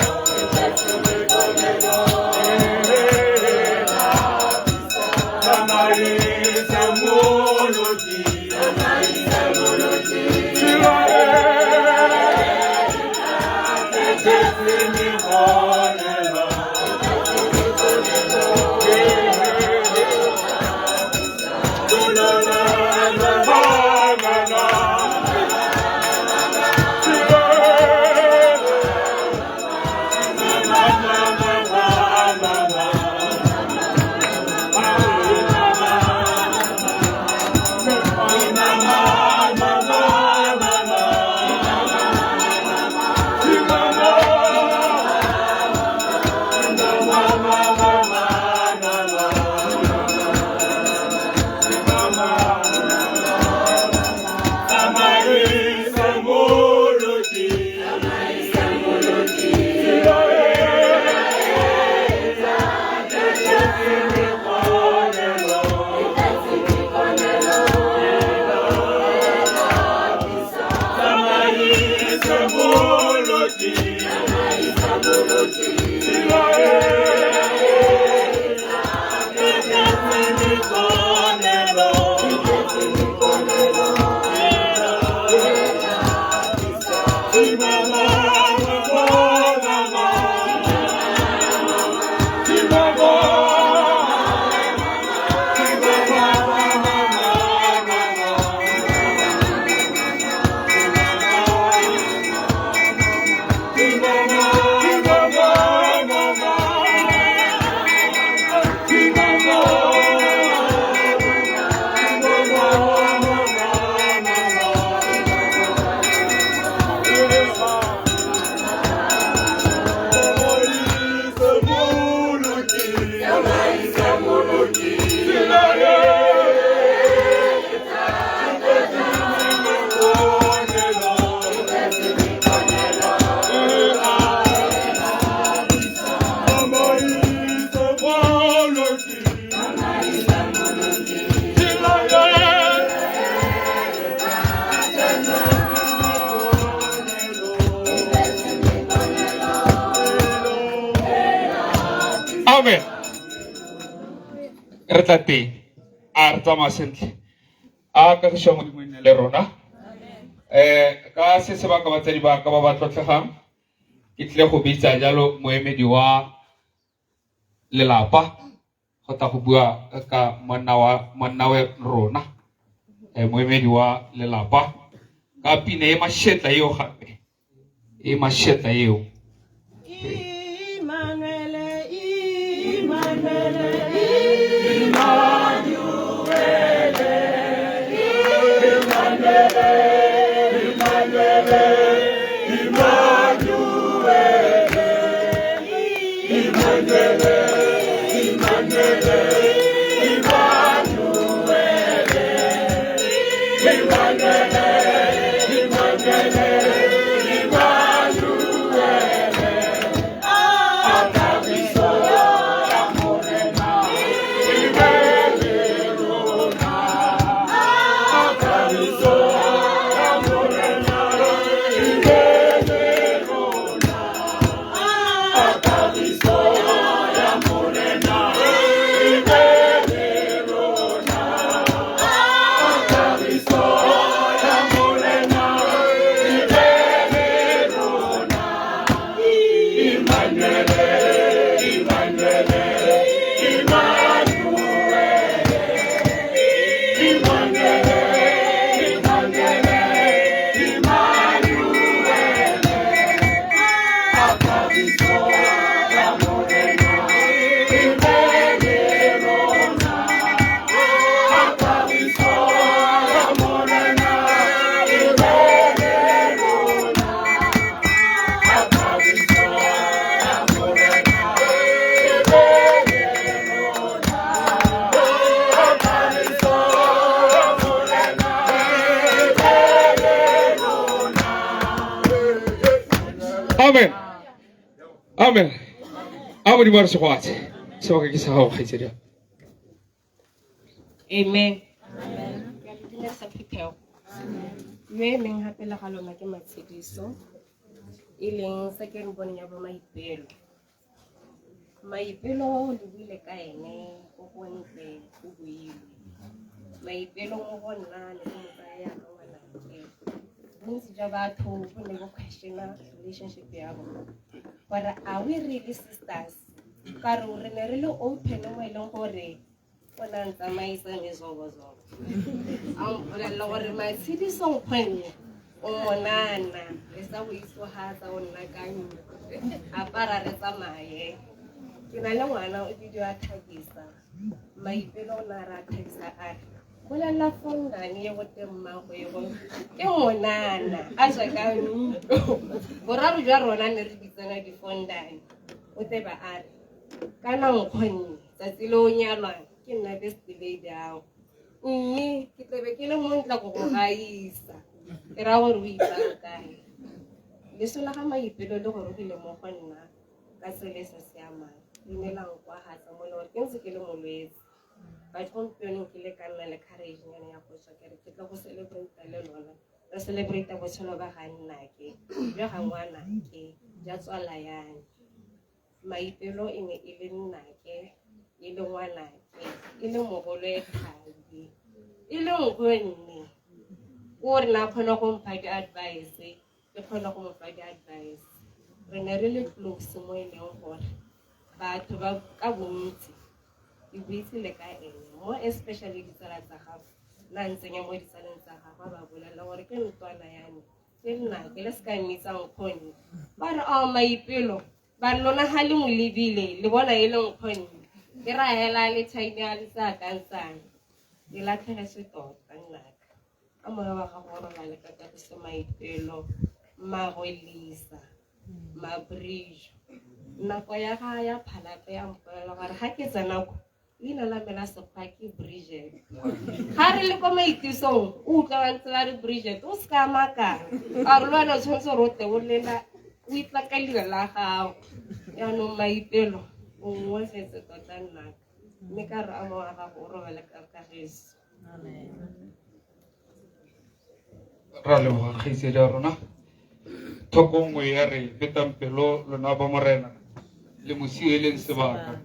Amen. Re tla teng. A re tsamaya sentle. A kagiso ya Modimo e nne le rona. Ka se sebaka batsadi ba ka ba ba tlotlegang, ke tlile go bitsa jalo moemedi wa lelapa go tla go bua ka monna wa monna we rona. Moemedi wa lelapa Ka pina e mashetla eo gape e mashetla eo. Emmanuel, Emmanuel, Emmanuel, Emmanuel, Emmanuel, Emmanuel, Amen. Amen. A Modimo a re segoatse. Sebaka ke sa gago kgaitsedi. Amen. Ke a le dumedisa phuthego. Yo e leng gape le ga lona ke Matshediso, e leng second born ya bo Maipelo. Maipelo le buile ka ene go gontle go builwe. Maipelo mo go nna ne ke mo tsaya yaka ngwanake. Bontsi jwa batho bo ne bo questiona relationship ya bona gore are we really sisters, ka re re ne re le open mo e leng gore o ne a ntsamaisa mezobozobo, a mpolelela gore Matshediso nkgonne o monana le sa go itsogatsa o nna ka ntlo apara re tsamaye. Ke na le ngwana o bidiwa Thabisa. Maipelo o ne a re a Thabisa a re bolelela fongane ye go teng mmago e go ke monana a tswa ka ntlo. Boraro jwa rona ne re bitsana difondane. O tseba a re kana nkgonne tsatsi le o nyalwang ke nna best lady ao, mme ke tlebe ke le montla go go gaisa, ke raya gore o ipaakanye. Leso la ga Maipelo le gorogile mo go nna ka tsela e sa siamang, le ne la nkwagatsa mo e leng gore ke ntse ke le molwetse, but gompieno ke le ka nna le courage nyana ya go tswa ke re ke tle go celebrate le lona, re celebrate botshelo ba ga nnake jwa ga ngwanake jwa tswala yane. Maipelo e ne e le nnake, e le ngwanake, e le mogolo e thabi, e le nkgonne o re na kgona go mpha di-advice, ke kgona go mo fa di-advice. Re ne re le close mo e leng gore batho ba ka bontsi ke buisile ka ene, mo especially ditsala tsa gago, nna ntsenya mo ditsaleng tsa gagwe ba bolelela gore ke ntwana ya me, ke nnake, le se ka mmitsa nkgonne. Ba re ao Maipelo, ba re lona ga le mo lebile le bona e le nkgonne, ke ra hela le time ya le sa akantshang. Ke latlhegetswe tota nnaka. Ka moya wa gago o robale ka kagiso Maipelo, mmaagwe Lisa, Mabridge. Nako ya ga ya phalape ya mpolelela gore ga ke tsena ko leina la me la sekgwa ke Bridget. Ga re le kwa maitisong o utlwa ba ntse ba re Bridget, o se ka makala, ka gore le wena o tshwanetse gore o tle o lela o itla ka leina la gago. Jaanong Maipelo o ngwegetse tota nnaka, mme ka re a moya wa gago o robale ka kagiso. Ra leboga kgaitsedi ya rona. Thoko nngwe ya re betang pelo lona ba morena le mo sieleng sebaka,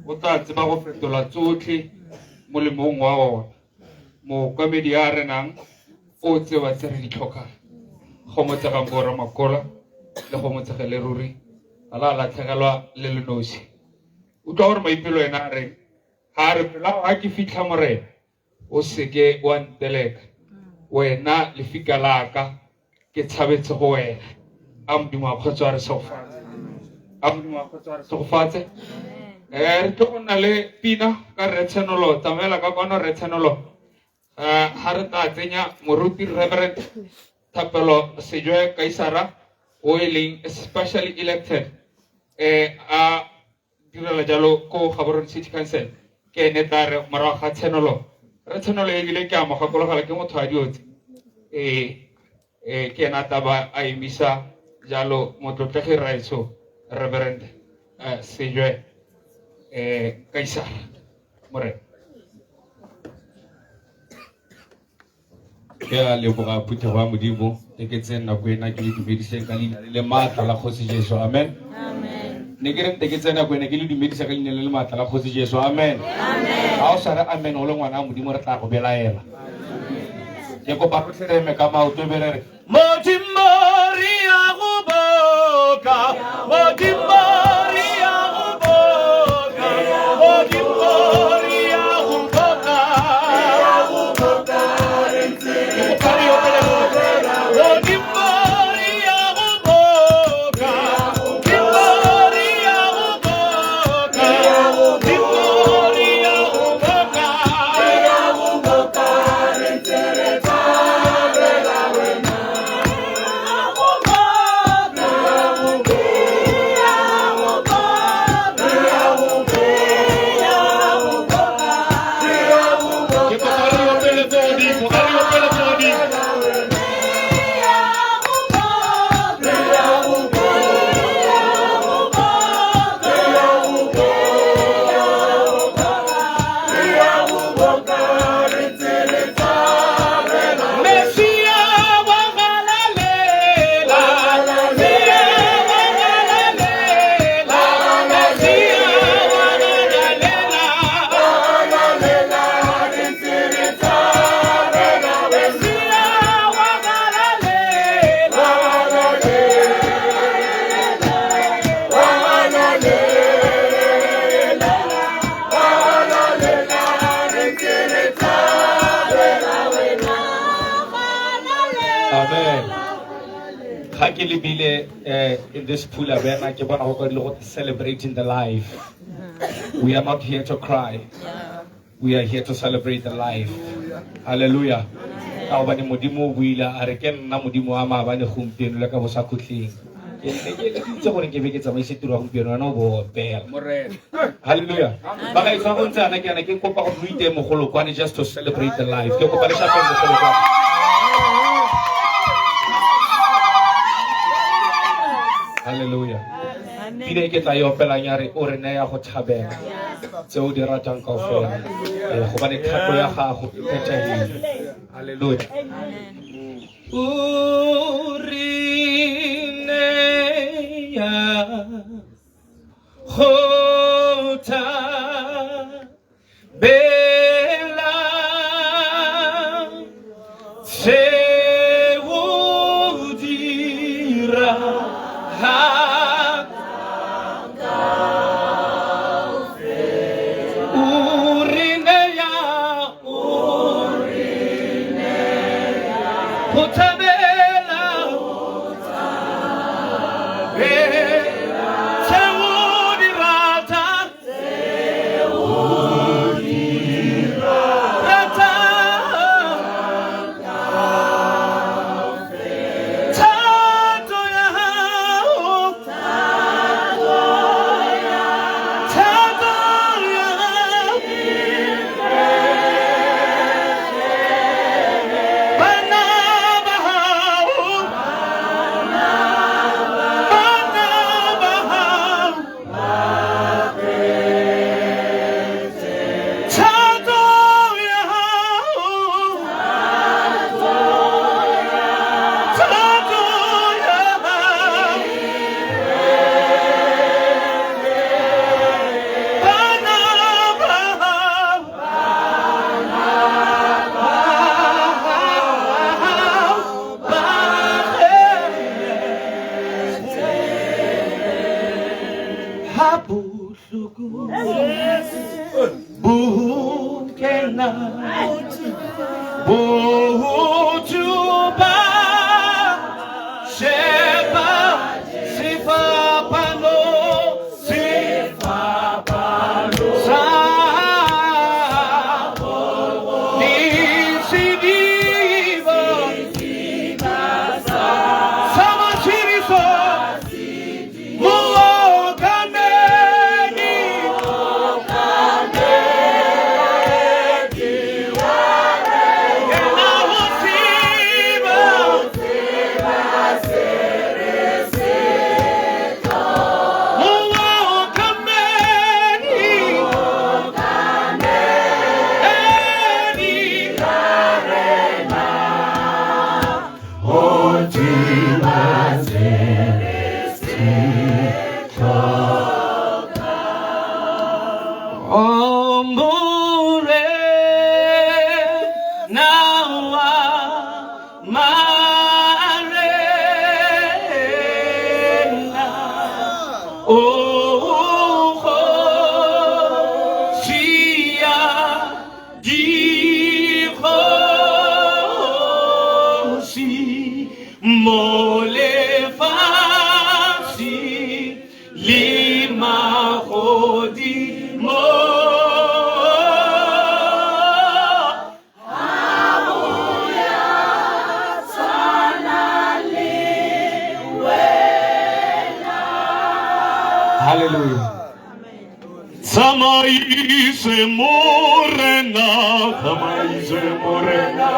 o tla tseba go fetola tsotlhe molemong wa ona. Mookamedi ya renang o tseba tse re di tlhokang. Go motsegang bo Ramakola le go motsegele ruri a la latlhegelwa le le nosi. Utlwa gore Maipelo ena a reng, ga a re pelo ga ke fitlha morena o seke wa nteleka, Wena lefika la ka ke tshabetse go wena. A Modimo a kgotso a re segofatse. A Modimo a kgotso a re segofatse. Re tlo go nna le pina ka Rre Tshenolo, tsamaela ka kwano Rre Tshenolo. Ha re tla tsenya moruti Reverend Thapelo Sejwe Kaisara o e leng specially elected a direla jalo ko Gaborone City Council, ke ene tla re morago ga Tshenolo. Rre Tshenolo ebile ke a mo gakologela ke motho wa diotse. Ke ena tla ba a emisa jalo motlotlegi rraetsho Reverend Sejwe Kaisara. Morena. Ke a leboga phuthego ya Modimo, e ke tseye nako ena ke le dumediseng ka leina le le maatla la Kgosi Jesu. Amen. Ne ke re nte ke tseye nako ena ke le dumedisa ka leina le le maatla la Kgosi Jesu. Amen. Ha o sa re amen o le ngwana wa Modimo re tla go belaela. Ke kopa rotlhe re eme ka maoto e be re re Modimo re a go boka, Modimo re a go boka, Modimo re a go boka, re kopa re opele rotlhe. Modimo re a go boka, Modimo re a go boka, Modimo re a go boka, Ke kopa re opele ko godimo, a re opele ko godimo. Messia wa galalela, Messia wa galalela, Messia wa galalela, Messia wa galalela, Amen. Ga ke lebile in this pool arena ke bona go kwadile go celebrating the life. We are not here to cry. We are here to celebrate the life. Hallelujah. Ka gobane Modimo o buile a re ke nna Modimo wa maabane gompieno le ka bosakhutleng. Ke ne ke eleditse gore ke be ke tsamaise tiro ya gompieno wena o bo opela. Morena. Hallelujah. Ba ga etswa go ntse ana ke ana ke kopa gore lo iteye mogolokwane just to celebrate the life. Ke kopa le shapeng mogolokwane. Hallelujah. Pina e ke tla e opelang ya re o re neya go thabela tse o di ratang kaofela. Gobane thato ya gago e phethahile. Hallelujah. O re neya go thabela tse o di ratang. O re neya, o re neya go thabela tse o di ratang, ratang. Thato ya hao, thato ya hao. Bana ba hao, bana ba hao. Thato ya hao, thato ya hao. Bana ba hao, ha bohloko bo kena bo Mo lefatshe le magodimo. Hallelujah. Tsamaise Morena, tsamaise Morena.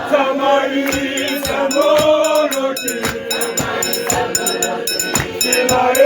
Tsamaise Moloki. Tsela e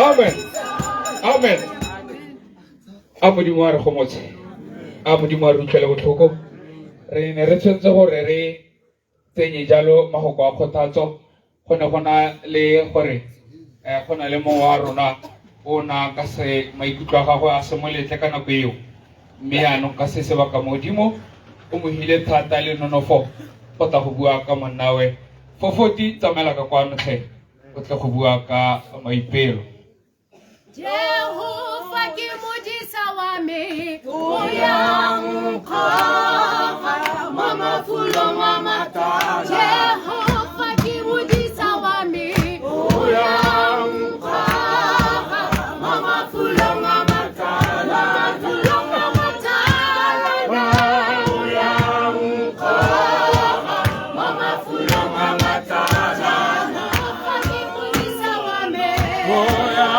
Amen. Amen. A Modimo a re gomotse. A Modimo a re utlwele botlhoko. Re ne re tshwanetse gore re tsenye jalo mafoko a kgothatso. Go ne go na le gore go na le mongwe wa rona o na ka se maikutlo a gagwe a se mo letle ka nako eo. Mme yaanong ka se sebaka Modimo o mo hile thata le nonofo go tla go bua ka monnawe. Fofoti tsamaela ka kwano tlhe o tle go bua ka Maipelo. Jehova ke modisa wa me, o ya nkgoga mo mafulong a matala. Jehova ke modisa wa me, o ya nkgoga mo mafulong a matala. Mafulong a matala, o ya nkgoga mo mafulong a matala. Jehova ke modisa wa me, o ya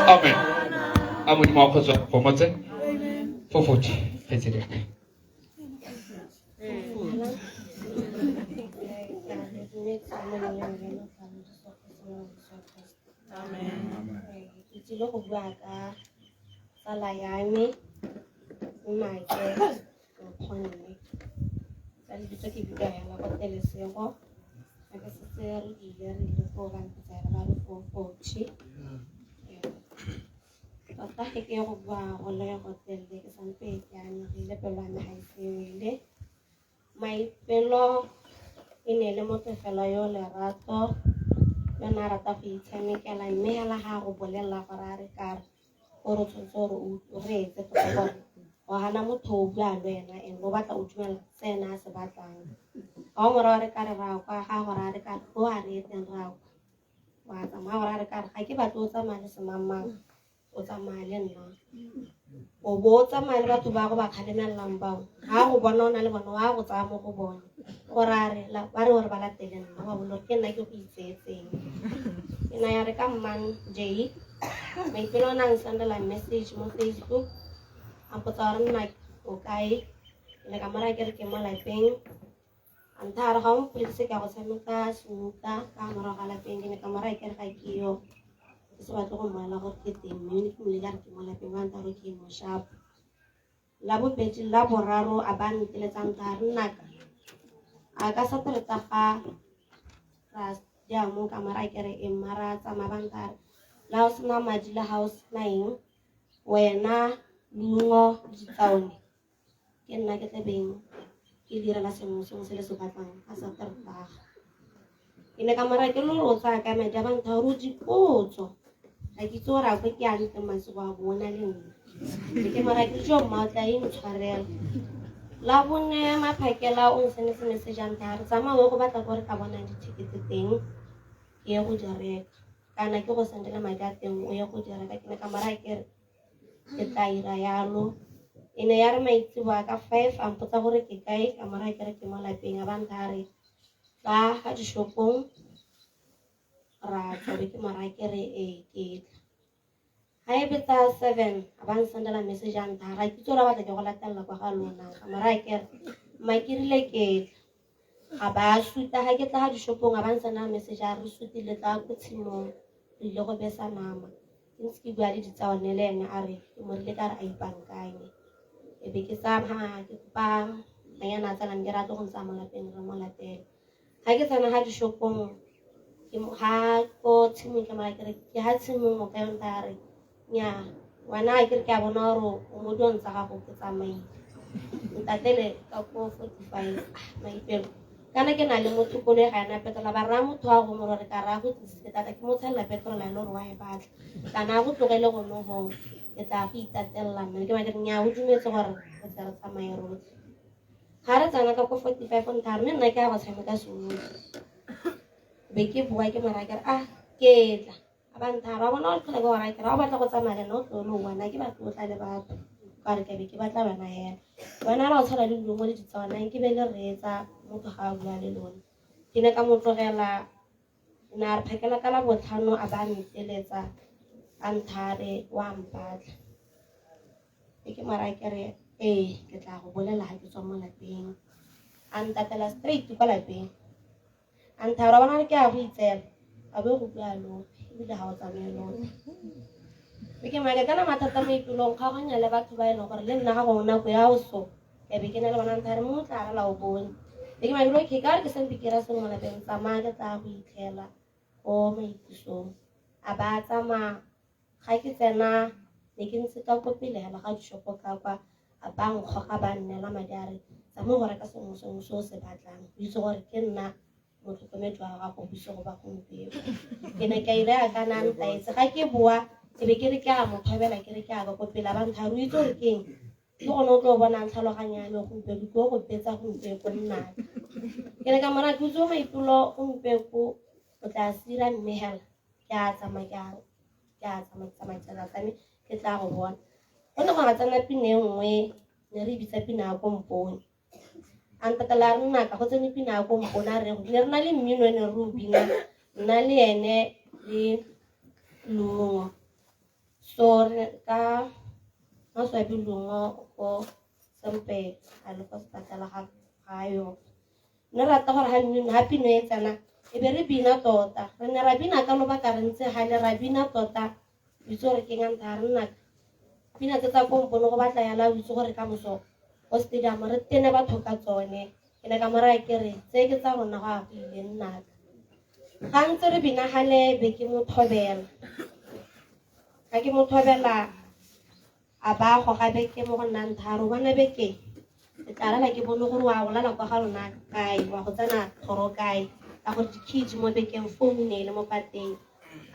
Amen. A Modimo a kgotsa gomotse. Fofoti kgaitsedi ya ka. Ke tsile go bua ka tsala ya me, nnake, nkgonne. Ka lebitso ke bidiwa yana ko Telesego. Ga ke setse re ile re ile foo ba mpitsa yana ba re Fofoti. Tota ge ke go bua go le go telele ke sampe ke amegile pelo ya me ga e sewele. Maipelo e ne le motho fela yo lerato, yo ne a rata go itshamekela mme hela ga a go bolelela gore a re kare gore o tshwanetse gore o reetse tota gore o gana motho o bua le wena and o batla o dumela se ena a se batlang. Ga o moraya re kare ra kwa, ga gore a re kare o a re etseng ra kwa. Wa tsamaya gore a re kare ga ke batle o tsamaya le semangmang, o tsamaya le nna. O bo o tsamaya le batho ba go ba kgalemelelang bao. Ga go bona o na le bona wa go tsaya mo go bone. Gore a re ba re gore ba latele nna wa bona gore ke nna ke go itseetseng. Ke na ya re ka Monday, Maipelo o ne a nsendela message mo Facebook a mpotsa gore nna o kae. Ke ne ka mo raya ke re ke mo lapeng. A ntha a re ga o mpolelise ke a go tshameka snooker ka morago ga lapeng. Ke ne ka mo raya ke re ga ke yo. Ke se batle go mmolela gore ke teng mme ke mo ile a re ke mo lapeng ba ntha gore ke mo sharp. La bobedi la boraro a ba nteletsa ntha a re nnaka A ka Sateretaga ra ya mo ka mara ke re e mara tsamaya ba nkare la o sena madi le ga o sena eng wena leungo le ditsaone ke nna ke tlabeng ke direla sengwe sengwe se le se batlang ka Sateretaga. Ke ne ka mara ke lo tsaya ka madi a bantha gore o dipotso ga ke itse gore a ko ke yang teng masigo a bona le nna. Ke mara ke jo mma o tla e ntshwarela. La bone maphakela o nsendetse message a ntha re tsamaya o go batla ko re ka bonang dithekete teng ke ye go di reka kana ke go sendela madi a teng o ye go di reka. Ke ne ka mara ke re ke tla ira yalo. E ne ya re maitseboa ka 5 a mpotsa gore ke kae ka mara ke re ke mo lapeng a ba ntha re tla ga dishopong ra tswa be ke mara ke re ee ke tla. Ga e betsa 7 a ba nsendela message a ntha ra ke itse gore a batla ke go latelela kwa ga lona ka mara ke re mma ke rile ke tla. Ga ba suta ga ke tla ga dishopong a ba nsendela message a re sutile tla ko tshimong re ile go besa nama. Ke ntse ke bua le ditsaone le ene a re ke mo rile ka re a ipankanye. E be ke tsamaya ke kopa ngwanyana a tsalang ke re a tlo go ntsaya mo lapeng re mo latele. Ga ke tsena ga dishopong ke ga ko tshimong ke mara ke re ke ga tshimong o ka yo ntha re nnyaa ngwana a ke re ke a bona gore o mo dilong tsa gago ke tsamaile. Ntatele ka ko 45 Maipelo. Kana ke na le motho koloi ga ena petrol ba raya motho wa go mo gore ka raya go tlisitse tata ke mo tshelela petrol e le gore wa e batla. Kana a go tlogele gone go ke tla go itatelela mme ke ba ke re nnyaa o dumetse gore re tle re tsamaye rotlhe. Ga re tsena ka ko 45 ntha mme nna ke ya go tshameka senuka. Be ke bua ke mo raya ke re ah ke tla. A ba ntha ba bona o tlhola ke go raya ke re ha o batla go tsamaya le nna o tlo le wena ke batlo o tla le batho. Ka re ke be ke batla wena hela. Wena la o tshwana le dilo mo le ditswana ke be le reetsa motho ga a bua le lona. Ke ne ka mo tlogela na re phakela ka la botlhano a ba nteletsa a nthare wa mpatla. E ke mara ke re ee ke tla go bolela ga ke tswa mo lapeng. A ntatela straight kwa lapeng. A nthare wa bona ke a go itseela a be go bua lope ebile ga o tsamaye lope. Ke maka kana mathata mo ipelong kgaoganya le batho ba e leng gore le nna ga go nako ya o so ke be ke na le bona nthare mo tla rela o bone. Ke maka okay ka re ke sentse ke ra sengwe mo lapeng tsamaya ke tla go itlhela ko maitisong. A ba tsamaya ga ke tsena ne ke ntse ka ko pele hela ga dishopo ka kwa a ba nkgoga ba nnela madi a re tsamaya go reka sengwe sengwe se o se batlang o itse gore ke nna motlhokomedi wa gago bosigo ba gompieno. Ke ne ka ira ka na ntaetse ga ke boa ke be ke re ke a mo thobela ke re ke a ka ko pele ba ntlha re itse gore ke eng ke gone o tlo bonang tlhaloganyo ya me gompieno ke go betsa gompieno nna. Ke ne ka mora ke utse Maipelo gompieno o tla sira mme hela ke a tsamaya ke a tsamaya tsamaya tsela tsa me ke tla go bona. Go ne go ga tsena pina e nngwe ne re bitsa pina ya kompone. A ntatela re nna ka go tsene pina ya kompone a re ne re na le mmino e ne re o bina nna le ene le Lungo. So re ka maswabi Lungo ko sempe a le ko sepetlele ga yo. Ne rata gore ha mmino ha pino e tsena e be re bina tota. Re ne ra bina ka lobaka re ntse gale ra bina tota. O itse gore ke eng ntha re nna pina tse tsa kompone go batla yala o itse gore ka moso ko stadium re tene batho ka tsone. Ke ne ka mo raya ke re tse ke tsa rona go a go ile nnaka. Ga ntse re bina gale be ke mo thobela. Ga ke mo thobela a ba goga beke mo go nnang tharo bona beke ke tla lala ke bone gore wa go lala kwa ga lona kae wa go tsena thoro kae ka gore di-kids mo bekeng phone ne e le mo pateng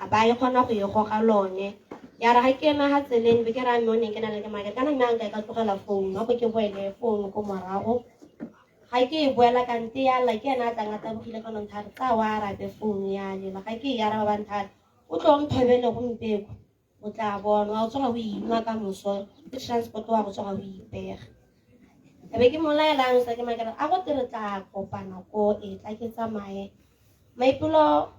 a ba e kgona go e goga lone. Ya re ga ke ema ga tseleng be ke raya mme o neng ke na le ke make kana mme a nka e ka tlogela phone wa go ke boele phone ko morago. Ga ke e boela kante ya lla ke ena a tlang a tabogile ka nonthare tsa wa arabe phone ya lela ga ke e araba ba nthare o tlo nthobele gompieno o tla bona wa go tsoga o inwa ka moso ke transport wa go tsoga o ipega. E be ke mo laelang sa ke makela a go tere tla kopana ko e tla ke tsamaye. Maipelo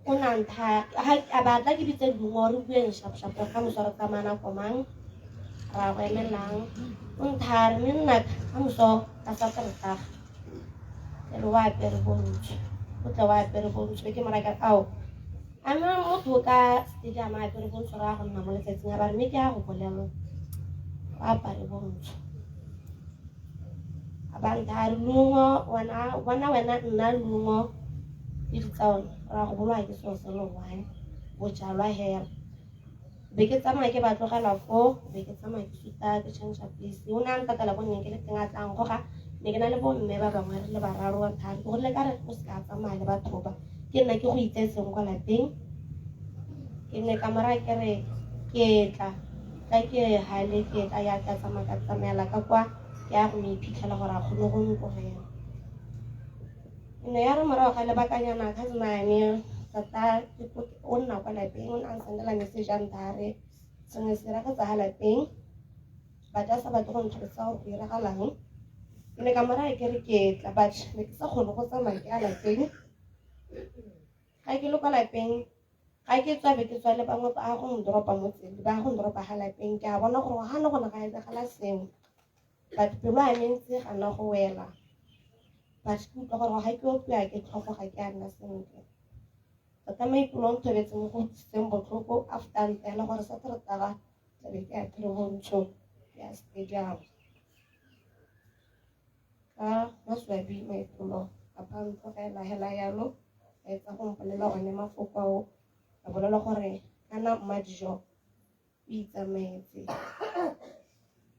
o na ntha ha a batla ke bitse Lungo re bueng sharp sharp ka moso re tsamaya nako mang ra go emelang o nthare mme nna ka moso ka Sateretaga e le wa apere bontsho o tle wa apere bontsho be ke mo raya ka ao a mme motho ka stadium a apere bontsho ra go nna mo letsatsing a ba re mme ke a go bolelela o apare bontsho. A ba nthaya a re Lungo wena bona wena nna Lungo le ditsaone ra go boloa ke selo se le one bojalwa hela. Be ke tsamaya ke ba tlogela foo, be ke tsamaya ke suta ke change place. O ne a ntatela ko nneng ke le teng a tla ngoga, ne ke na le bomme ba bangwe re le bararo wa nthaya ke gorile ka re o se ka tsamaya le batho ba. Ke nna ke go itsetseng kwa lapeng. Ke ne ka mo raya ke re ke tla tla ke hale ke tla ya ka tsamaya ka tsamaela ka kwa ke ya go mo iphitlhela gore a kgone go ntlogela. Ne ya re morago ga lebakanyana cousin ya me tota o nna kwa lapeng o ne a nsendela message a nthaya a re sengwe se diragetse ha lapeng but a sa batle go ntlhalosetsa gore go diragalang. Ke ne ka mo raya ke re ke tla but ne ke sa kgone go tsamaya ke ya lapeng. Ga ke le kwa lapeng ga ke tswa be ke tswa le bangwe ba go ndropa mo tseleng ba go ndropa ha lapeng ke a bona gore ga ne go ne ga etsagala sengwe but pelo ya me ntse e gana go wela but ke utlwa gore ga ke opiwa ke tlhogo ga ke a nna sentle. Tota maipelo a nthobetse mo go utlwisitseng botlhoko after a ntaela gore Sateretaga tlabe ke ya Threhontsho ke ya stadium. Ka maswabi maipelo a ba ntlogela hela yalo a etsa go mpolelela one mafoko ao a bolela gore kana Mmadijo o itsamaetse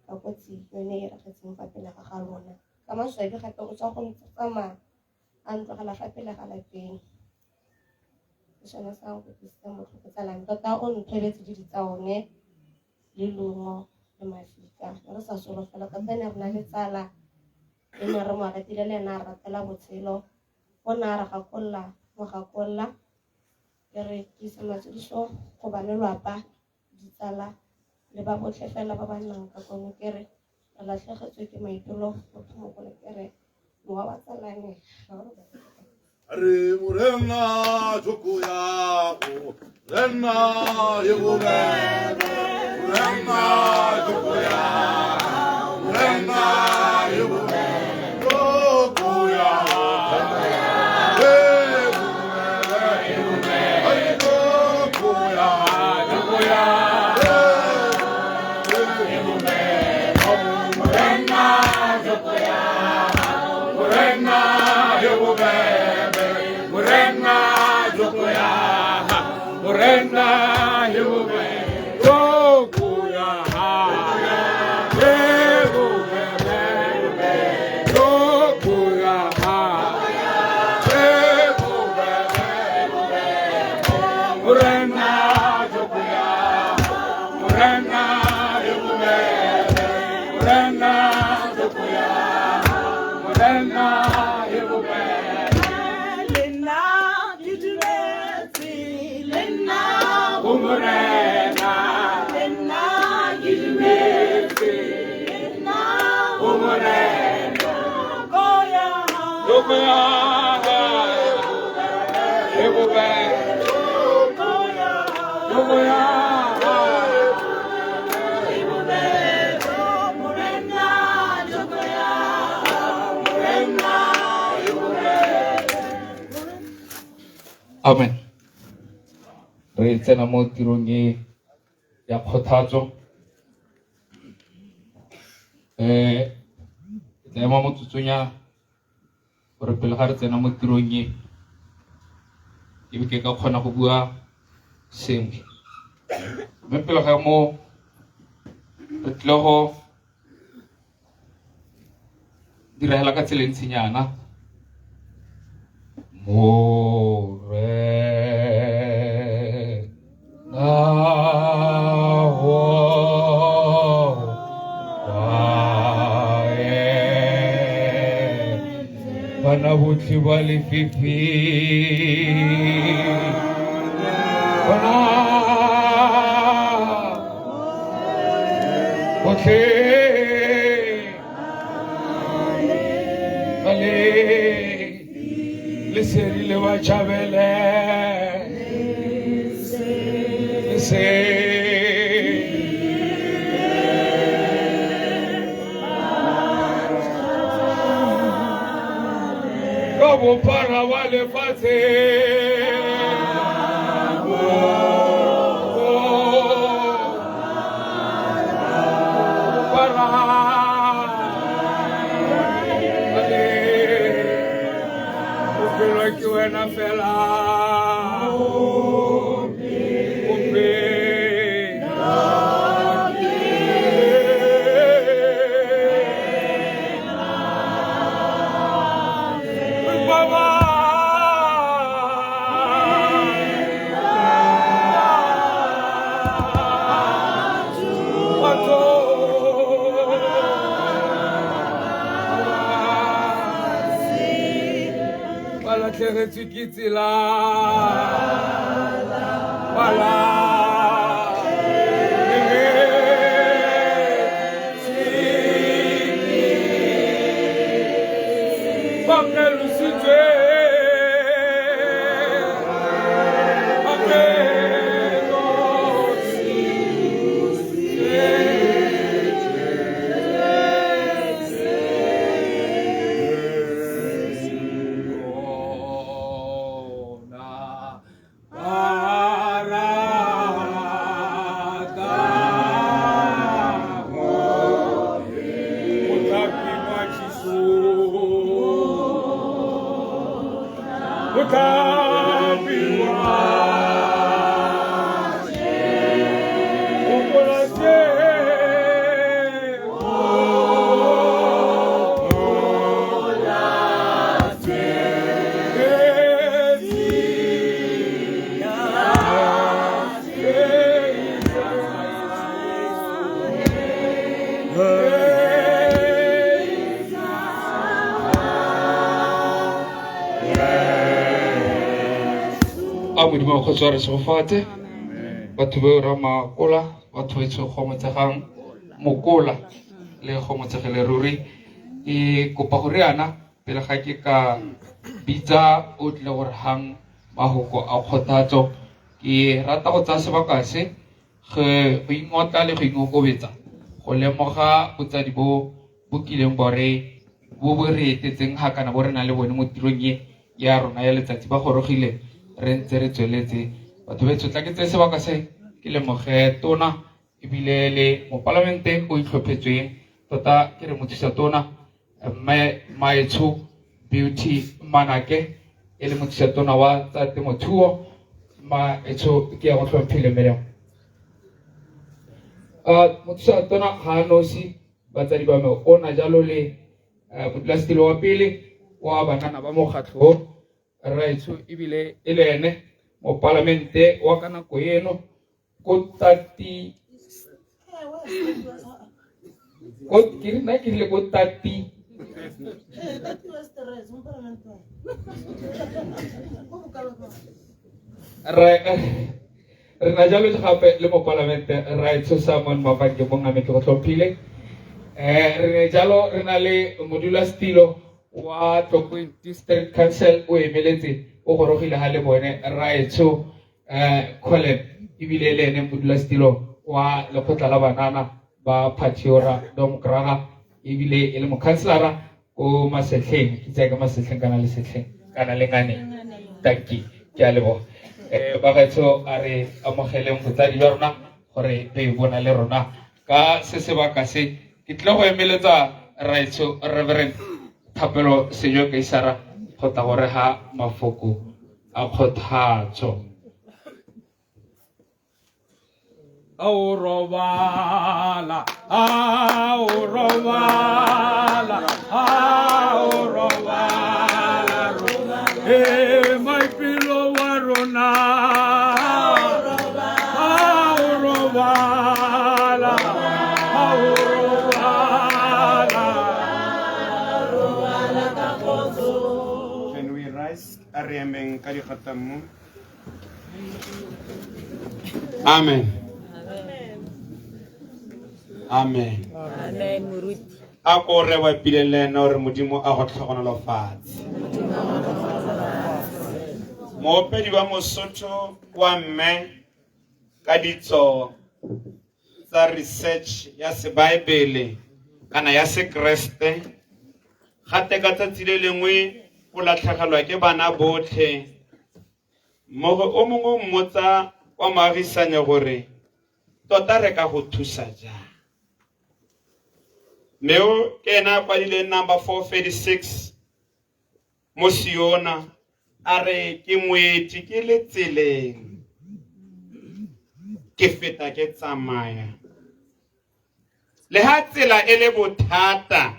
ka kotsi yone e iragetseng fa pele ga ga lona. Ka maswabi gape o tswa go tsamaya a ntlogela fa pele ga lapeng. Ke sone sa nkutlwisitseng botlhoko tsalame tota o nthobetse le ditsaone le Lungo le Mafika ne re sa solofela tota ne re na le tsala e ne re mo ratile le ena a re ratela botshelo o ne a re gakolola mo gakolola ke re ke isa matsediso go ba lelwapa ditsala le ba botlhe fela ba ba nnang ka kwano ke re re latlhegetswe ke maipelo motho mogolo ke re mowa wa tsalane ga o re Re morena joko ya go rena ye bobebe morena joko ya rena ye bobebe joko ya Amen. Re tsena mo tirong e ya kgothatso. Ke tla ema motsotsong ya gore pele ga re tsena mo tirong e ke be ke ka kgona go bua sengwe. Mme pele ga mo re tlile go diragela ka tsela e ntsinyana. Morena wa bana botlhe ba lefifi bana botlhe ba le lesedi le ba tšhabele lesedi ka bophara ba lefatshe bophara Wena fela. Ope. Ba latlhegetswe ke tsela ba latlhegetswe ba kgelositswe ba A Modimo wa kgotso a re segofatse batho ba ra makola batho ba etsho gomotsegang mokola le gomotsegele ruri. Ke kopa gore yana pele ga ke ka bitsa o tlile gore hang mahoko a kgothatso, ke rata go tsaya sebaka se go ingotla le go ikokobetsa go lemoga botsadi bo bo kileng bo re bo bo re etetseng ga kana bo re nang le bone mo tirong e ya rona ya letsatsi. Ba gorogile re ntse re tsweletse. Batho betsho, tla ke tseye sebaka se ke lemoge tona ebile le mopalamente o itlhophetsweng tota, ke re mothusa tona mme Maetsho Beauty Manake e le mothusa tona wa tsa temothuo. Maetsho, ke ya go tlhomphile mmeleng. Mothusa tona ga a nosi, batsadi ba me, o na jalo le modulasetilo wa pele wa banana ba mokgatlho Raetsho, ebile e le ene mopalamente wa ka nako eno ko tati ko ke re nna ke rile ko tati re re na jalo gape le mopalamente Raetsho Simon Mapanke Mongame, ke go tlhophile. Re ne jalo re na le modulasetilo wa Tlokweng District Council o emeletse o gorogile ga le bone Raetsho Colin, ebile le ene modulasetilo wa lekgotla la banana ba Phathiora Domkraga, ebile e le mokhanselara ko Masetlheng, ke tsaya ka Masetlheng kana le Setlheng kana le Nganeng. Dankie, ke a leboga. Bagaetsho, a re amogeleng botsadi jwa rona gore be bona le rona ka se sebaka se. Ke tlile go emeletsa Raetsho Reverend Thapelo Sejo Kaisara go tla gore ga mafoko a kgothatso. A o robala, a o robala, a o robala, e Maipelo wa rona, a o robala, a o robala. Can we rise? A re emeng ka dikgata mmu. Amen. Amen. Amen, moruti. A ko re wa pile le ena gore Modimo a go tlhogonolofatse. Moopedi wa Mosotho wa mme ka ditso tsa research ya sebaebele kana ya sekreste, gate ka tsatsi le lengwe o latlhegelwa ke bana botlhe. Mmogo o mongwe o mmotsa wa moagisane gore tota re ka go thusa jang. Mme o ke ena a kwadileng number 436 mo Siona, A re ke moeti ke le tseleng, ke feta ke tsamaya. Le ha tsela e le bothata,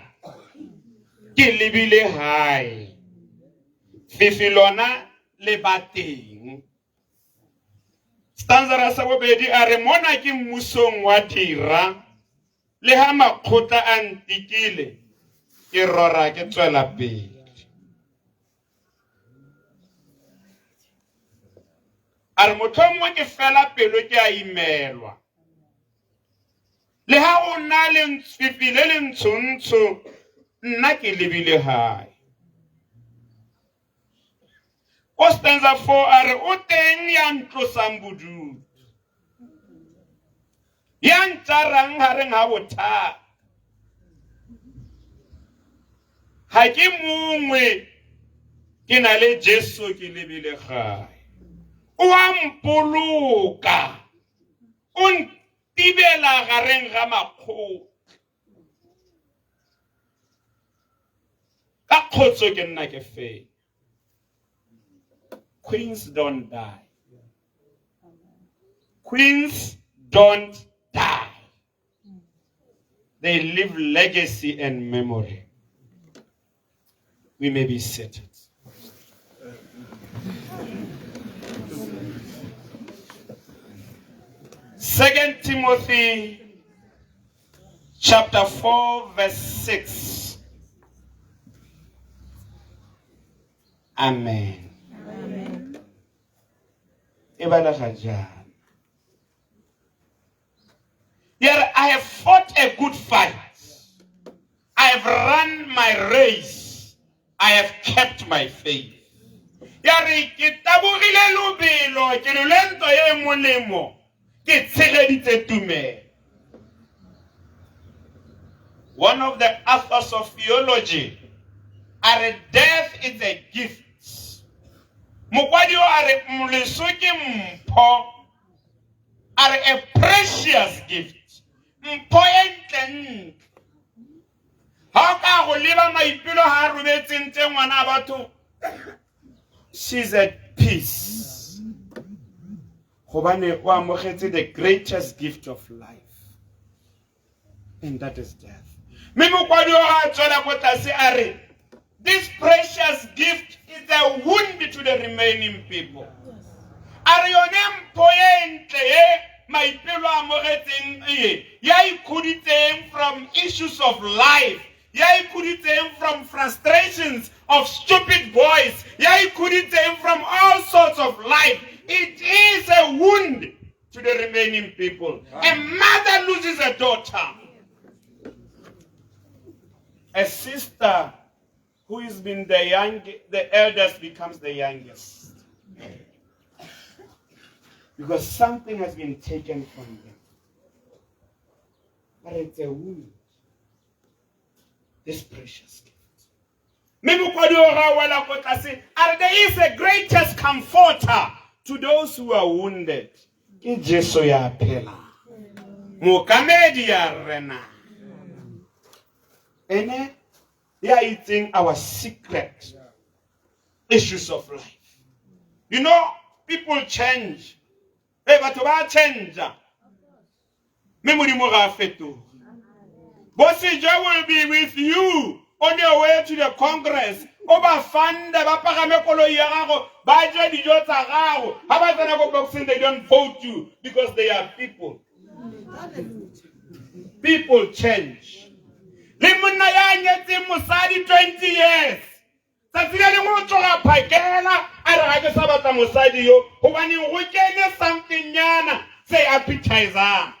ke lebile hae. Fifi lona le ba teng. Stanza sa bobedi a re mona ke mmusong wa dira, le ha makgotla a ntikile, ke rora ke tswela pele. A re mohlomongwe ke fela pelo ke a imelwa. Le ha o na le ntsfifi le le ntshontsho, nna ke lebile hae. Ko stanza 4 a re o teng ya ntlosang bodutu, ya ntjarang hareng ha bothata. Ha ke mongwe, ke na le Jesu ke lebile gae. O a mpoloka, o ntibela gareng ga makgotla. Ka kgotso ke nna ke fenya. Queens don't die. Queens don't die. They leave legacy and memory. We may be seated. 2 Timothy chapter 4 verse 6. Amen. Amen. E balega jang? Here I have fought a good fight. I have run my race. I have kept my faith. Ya re ke tabogile lobelo, ke lwele ntwa e molemo, ke tshegeditse tumelo. One of the authors of theology a re death is a gift. Mokwadi o a re leso ke mpho, a re a precious gift, mpho e ntlentle. Ha o ka go leba Maipelo ha a robetseng tse ngwana a batho, she's at peace. Gobane o amogetse the greatest gift of life, and that is death. Mme mokwadi o a tswela ko tlase a re this precious gift is a wound to the remaining people. A re yone mpho e ntle e Maipelo a amogetseng e ya ikhuditseng from issues of life, ya ikhuditseng from frustrations of stupid boys, ya ikhuditseng from all sorts of life, it is a wound to the remaining people. A mother loses a daughter, a sister who has been the young, the eldest becomes the youngest, because something has been taken from them. But it's a wound, this precious gift. Mme mokwadi o ga wela ko tlase a re there is a greatest comforter to those who are wounded. Ke Jesu ya phelang, mookamedi ya renang, ene ya itseng our secret issues of life. You know, people change. Hey, batho ba change. Mme Modimo ga a fetoge. Bosija will be with you on your way to the Congress. O ba funda, ba pagame koloi ya gago, ba je dijo tsa gago. Ha ba tsena ko boxing, they don't vote you because they are people. People change. Le monna ya nyetseng mosadi 20 years, tsatsi le lengwe o tloga phakela a re ga ke sa batla mosadi yo, gobaneng go kene something nyana se appetizang.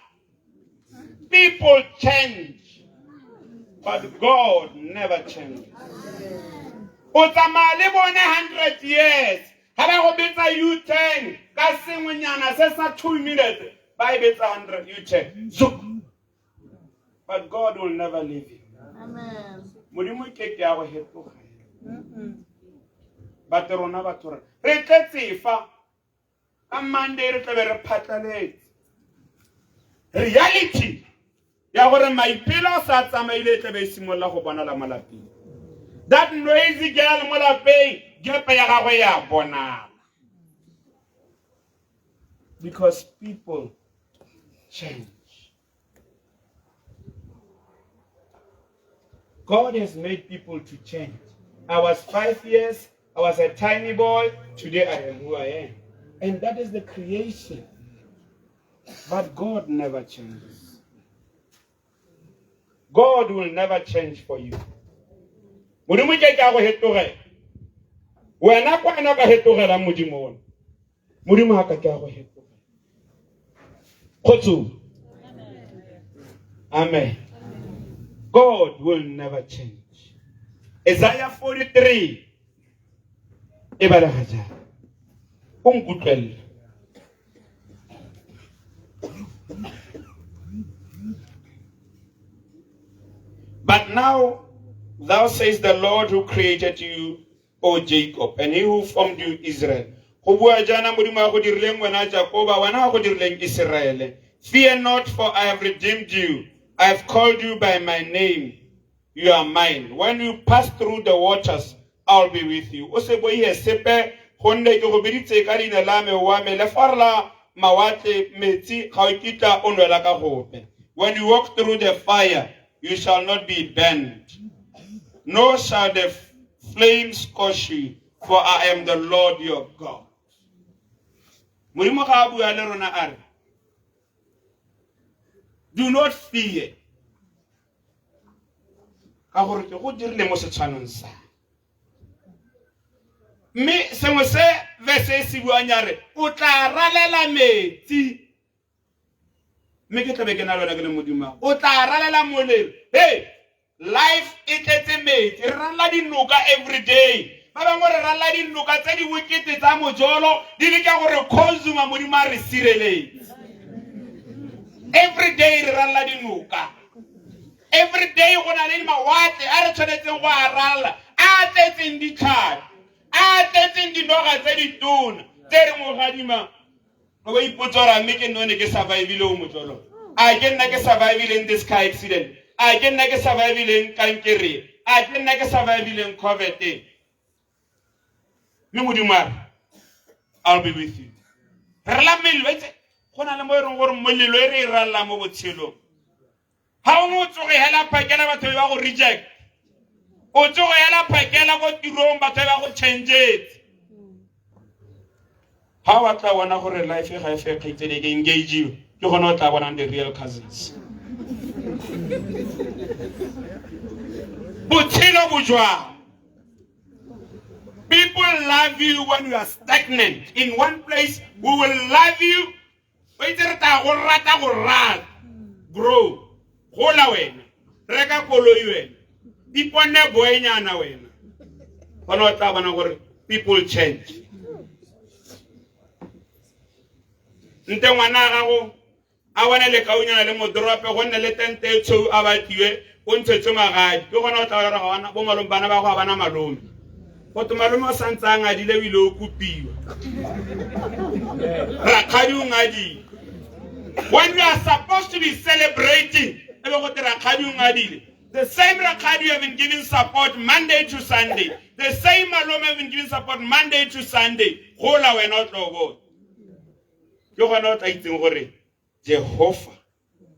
People change, but God never changes. O tsamaya le bone 100 years, ha ba go betsa U-turn ka sengwenyana se sa 2 minutes, ba e betsa 100 U-turn. Zook. But God will never leave you. Amen. Modimo ke ke a go hetoga. But rona batho re tletse fa ka Monday re tlabe re phatlaletse. Reality ya gore Maipelo o sa tsamaile e tlabe e simolola go bonala mo lapeng. That noisy girl mo lapeng gepe ya gagwe ya bonala. Because people change. God has made people to change. I was 5 years, I was a tiny boy, today I am who I am. And that is the creation. But God never changes. God will never change for you. Modimo ke ka go hetogela. Wena kwa ena ka hetogela Modimo ona. Modimo ha ka ke a go hetogela. Kgotso. Amen. God will never change. Isaiah 43 e balega jang? O nkutlwelle. But now thou says the Lord who created you, O Jacob, and he who formed you, Israel. Go bua jaana Modimo a go dirileng wena Jakoba, wena a go dirileng Iseraele. Fear not, for I have redeemed you. I have called you by my name. You are mine. When you pass through the waters, I'll be with you. O se boihe sepe, gonne ke go biditse ka leina la me wa me, le fa re la mawatle metsi ga o kitla o nwela ka gope. When you walk through the fire, you shall not be burned, nor shall the flames scorch you, for I am the Lord your God. Modimo ga a bua le rona a re, do not fear, ka gore ke go dirile mo setshwanong sa. Mme sengwe se verse e se buang ya re, o tla ralela metsi, mme ke tlabe ke na le wena ke le Modimo. O tla ralela molelo. Hey, life e tletse metsi, re ralla dinoka every day. Ba bangwe re ralla dinoka tse di bokete tsa mojolo, di leka gore consumer Modimo a re sireletse. Every day re ralla dinoka. Every day go na le mawatle a re tshwanetseng go a ralla, a tletseng ditlhapi, a tletseng dinoga tse ditona tse re mo gadima. O ba ipotsa gore a mme ke nne ke survivile o mojolo. A ke nna ke survivile in this car accident. A ke nna ke survivile kankere. A ke nna ke survivile COVID. Mme Modimo a re, I'll be with you. Re la mello, itse, go na le mo e reng gore molelo e re e rallang mo botshelong. Ha o mo tsoge hela phakela batho ba go reject. O tsoge hela phakela ko tirong batho ba go change. Ha wa tla bona gore life ga e fe kgaitsedi ke engage you, ke gone o tla bonang the real cousins. Botshelo bo jwang? People love you when you are stagnant in one place. We will love you. O itse re tla go rata go rata. Grow. Gola wena. Reka koloi wena. Ipone boenyana wena. Gone o tla bona gore people change. Nte ngwana gago a bone lekaunyana le modorope go nne le tente e tshweu a batliwe o ntshetswe magadi, ke gone o tla bona gore bo malome bana ba go ga bana malome. Go te malome o santse a ngadile o ile o kopiwa. Rakgadi o ngadile. When you are supposed to be celebrating, e be go te rakgadi o ngadile. The same rakgadi you have been giving support Monday to Sunday. The same malome have been giving support Monday to Sunday. Gola wena o tlo bona. Ke gone o tla itseng gore Jehova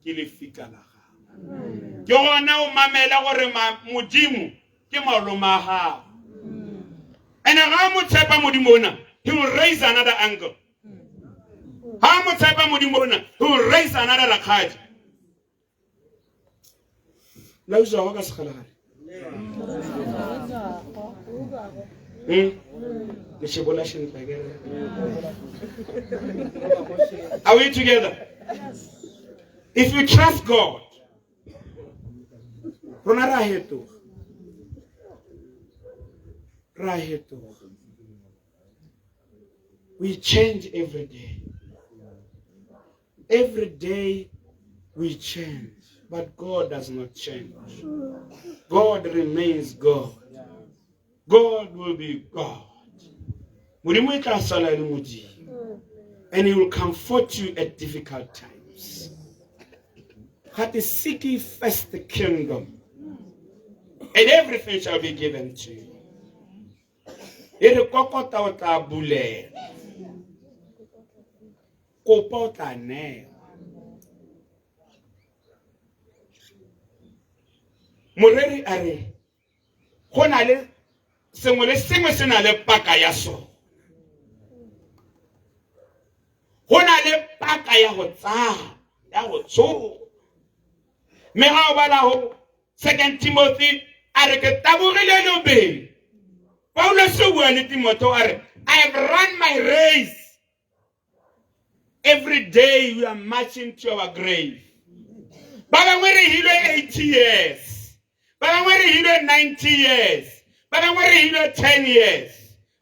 ke lefika la gago. Ke gone o mamele gore Modimo ke malome a gago. And ga mo tshepa Modimo ona, he will raise another uncle. Ha mo tshepa Modimo ona, he will raise another rakgadi. La usa go ka segalagale. Are we together? Yes. If you trust God, rona ra hetoga. Ra hetoga. We change every day. Every day we change. But God does not change. God remains God. God will be God. Modimo e tla sala e le Modimo. And he will comfort you at difficult times. Gate seek ye first the kingdom, and everything shall be given to you. E re kokota o tla bulela, kopa o tla newa. Moreri a re go na le sengwe le sengwe se na le paka ya sone. Go na le paka ya go tsaya, ya go tsoga. Mme ga o bala go 2 Timothy a re ke tabogile lobelo. Paulus o bua le Timotheo a re I have run my race. Every day we are marching to our grave. Ba bangwe re hilwe 80 years, ba bangwe re hilwe 90 years, ba bangwe re hilwe 10 years,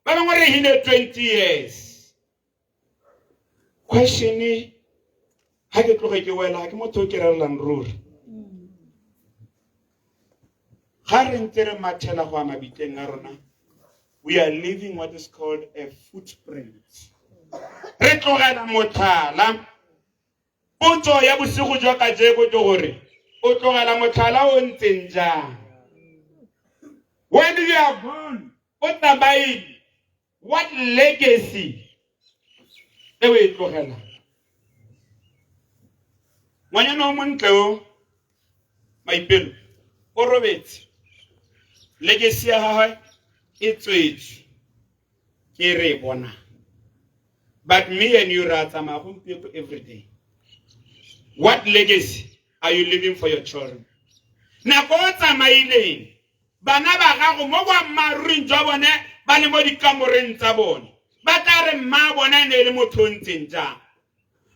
ba bangwe re hilwe 20 years. Question ha ke tloge ke wela ke motho o ke rerelang ruri. Ga re ntse re mathela go ya mabitleng a rona, we are leaving what is called a footprint. Re tlogela motlhala. Potso ya bosigo jwa kajeko ke gore o tlogela motlhala o ntseng jang? When you are gone, o tsamaile, what legacy e o e tlogelang? Ngwanyana o montle o Maipelo o robetse, legacy ya gagwe e tswetswe ke re e bonang. But me and you ra tsamaya gompieno every day. What legacy are you leaving for your children? Nako o tsamaileng, bana ba gago mo boammaaruring jwa bone ba le mo dikamoreng tsa bone, ba tla re mma bona ne e le motho o ntseng jang?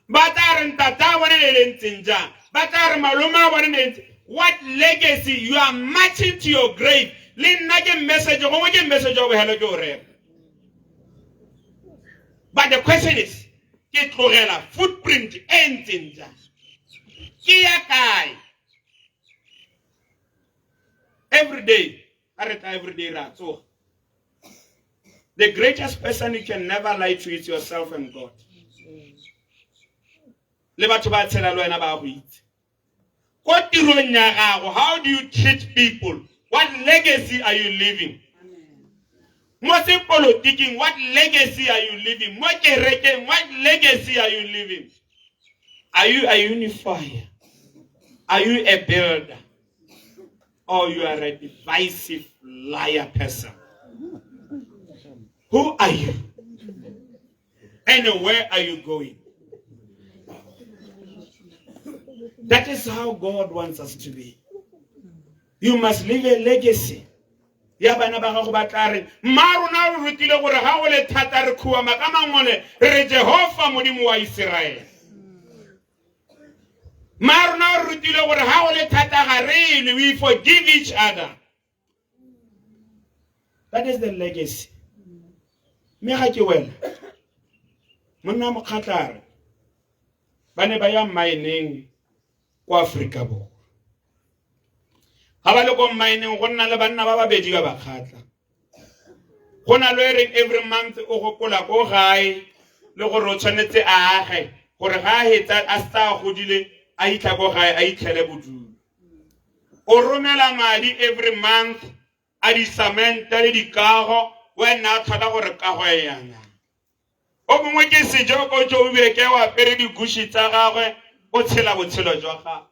Ba tla re ntata bone ne e le ntseng jang? Ba tla re malome a bone ne ntse. What legacy? You are marching to your grave. Le nna ke message, gongwe ke message wa bohelo ke o rera. But the question is, ke tlogela footprint e ntseng jang? Ke ya kae? Every day, a re tla every day ra tsoga. The greatest person you can never lie to is yourself and God. Le batho ba tshela le wena ba go itse. Ko tirong ya gago, how do you treat people? What legacy are you leaving? Mo sepolotiking, what legacy are you leaving? Mo kerekeng, what legacy are you leaving? Are you a unifier? Are you a builder? Or you are a divisive liar person? Who are you? And where are you going? That is how God wants us to be. You must leave a legacy. Ya bana ba gago ba tla re mma rona o rutile gore ga go le thata re khuama ka mangole re re Jehova Modimo wa Iseraele. Mma rona o rutile gore ga go le thata ga re lwe, we forgive each other. That is the legacy. Mme ga ke wena monna mokgatlare ba ne ba ya mmineng kwa Aforika Borwa. Ga ba le ko mmineng go nna le banna ba babedi ba bakgatla. Go na le e reng every month o gopola ko gae le gore o tshwanetse a age gore ga a hetsa a setse a godile a hitlha ko gae a itlhele bodulo. O romela madi every month a disamente le dikago, wena a tlhola gore kago e yang. O mongwe ke sejo ko Joburg o apere digushi tsa gagwe o tshela botshelo jwa gagwe.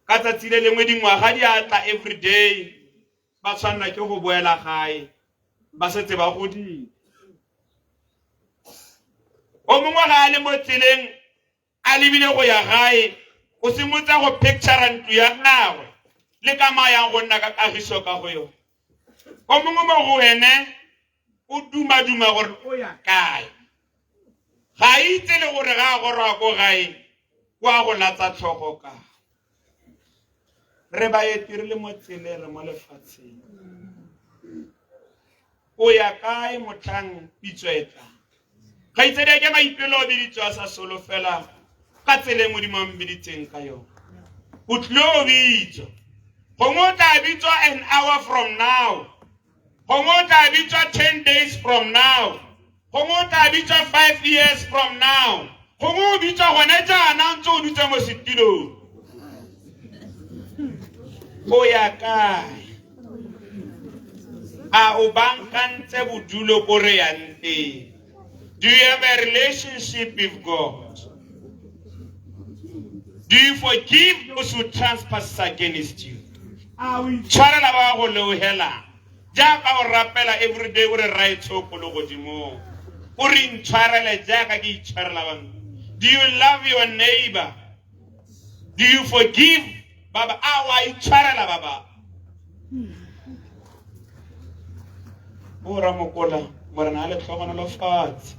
Ka tsatsi le lengwe dingwaga di a tla every day ba tshwanela ke go boela gae ba setse ba godile. O mongwe ga a le mo tseleng a lebile go ya gae o simotsa go picture ntlo ya gagwe le ka ma yang go nna ka kagiso ka go yone. O mongwe mo go ene o duma-duma gore o ya kae, ga a itse le gore ga a goroga ko gae kwa go latsa tlhogo kae. Re baeti re le mo tseleng re mo lefatsheng. O ya kae motlhang pitso e tlang? Kgaitsedi ke Maipelo o biditswe a sa solofela ka tsela e Modimo a mmiditseng ka yone. O tlile o bitswa. Gongwe o tla bitswa an hour from now. Gongwe o tla bitswa 10 days from now. Gongwe o tla bitswa 5 years from now. Gongwe o bitswa gone jaana o ntse o dutse mo setilong. O ya kae? A o bankantse bodulo ko re yang teng? Do you have a relationship with God? Do you forgive those who trespass against you? A o itshwarela ba ba go leogelang? Jaaka o rapela everyday o re Rraetsho ko legodimong, o re intshwarele jaaka ke itshwarela ba. Do you love your neighbor? Do you forgive ba ba? A wa itshwarela ba ba? Bo Ramokola, Morena a le tlhogonolofatse.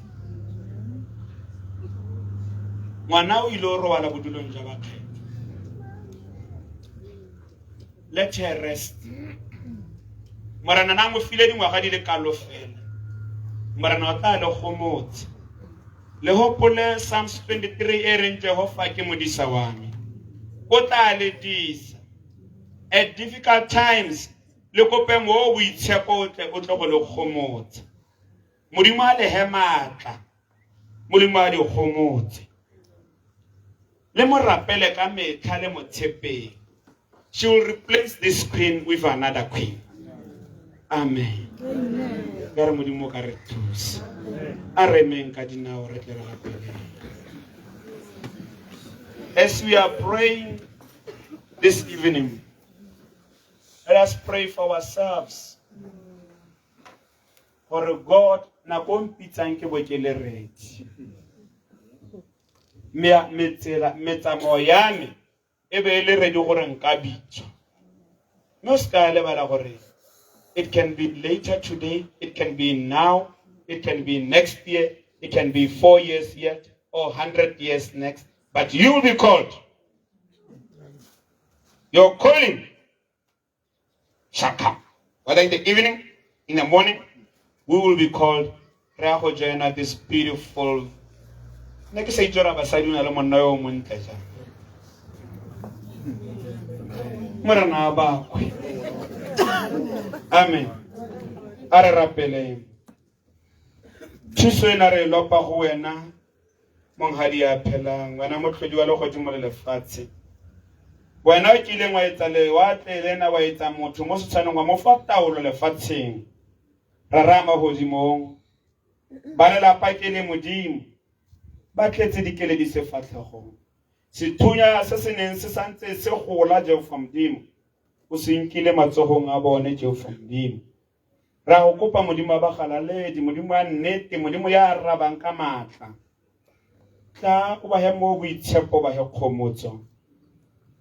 Ngwana o ile o robala bodulong jwa bakgethwa. Let her rest. Morena na mo file dingwaga di le kalo fela. Morena o tla le gomotsa. Le hopole Psalms 23 e reng Jehova ke modisa wa me. O tla le disa. At difficult times, le kope mo boitshepo o tle o tle go le gomotsa. Modimo a le he maatla. Modimo a di gomotse. Le mo rapele ka metlha le mo tshepeng. She will replace this queen with another queen. Amen. Ka re Modimo ka re thusa. A re emeng ka dinao re tle re rapeleng. As we are praying this evening, let us pray for ourselves. Gore God, nako o mpitsang ke bo ke le ready. Metsela, metsamao ya me e be e le ready gore nka bitswa. Mme o se ka lebala gore it can be later today, it can be now, it can be next year, it can be 4 years yet, or 100 years next, but you will be called. Your calling shall come. Whether in the evening, in the morning, we will be called. Re ya go joina this beautiful. Ne ke sa itse gore basadi o na le monna yo o montle jang. Morena a bakwe. Amen. A re rapeleng. Thuso ena re e lopa go wena, Monghadi ya phelang, wena motlhodi wa legodimo le lefatshe. Wena o kileng wa etsa lewatle lena, wa etsa motho mo setshwaneng, wa mo fa taolo lefatsheng. Rara magodimong, ba lelapa ke le Modimo, ba tletse dikeledi sefatlhegong. Sethunya se se neng se santse se gola, Jehova Modimo, o se nkile matsogong a bone, Jehova Modimo. Ra go kopa Modimo wa bagalaledi, Modimo wa nnete, Modimo ya arabang ka maatla. Tla o ba he mo boitshepo, ba he kgomotso.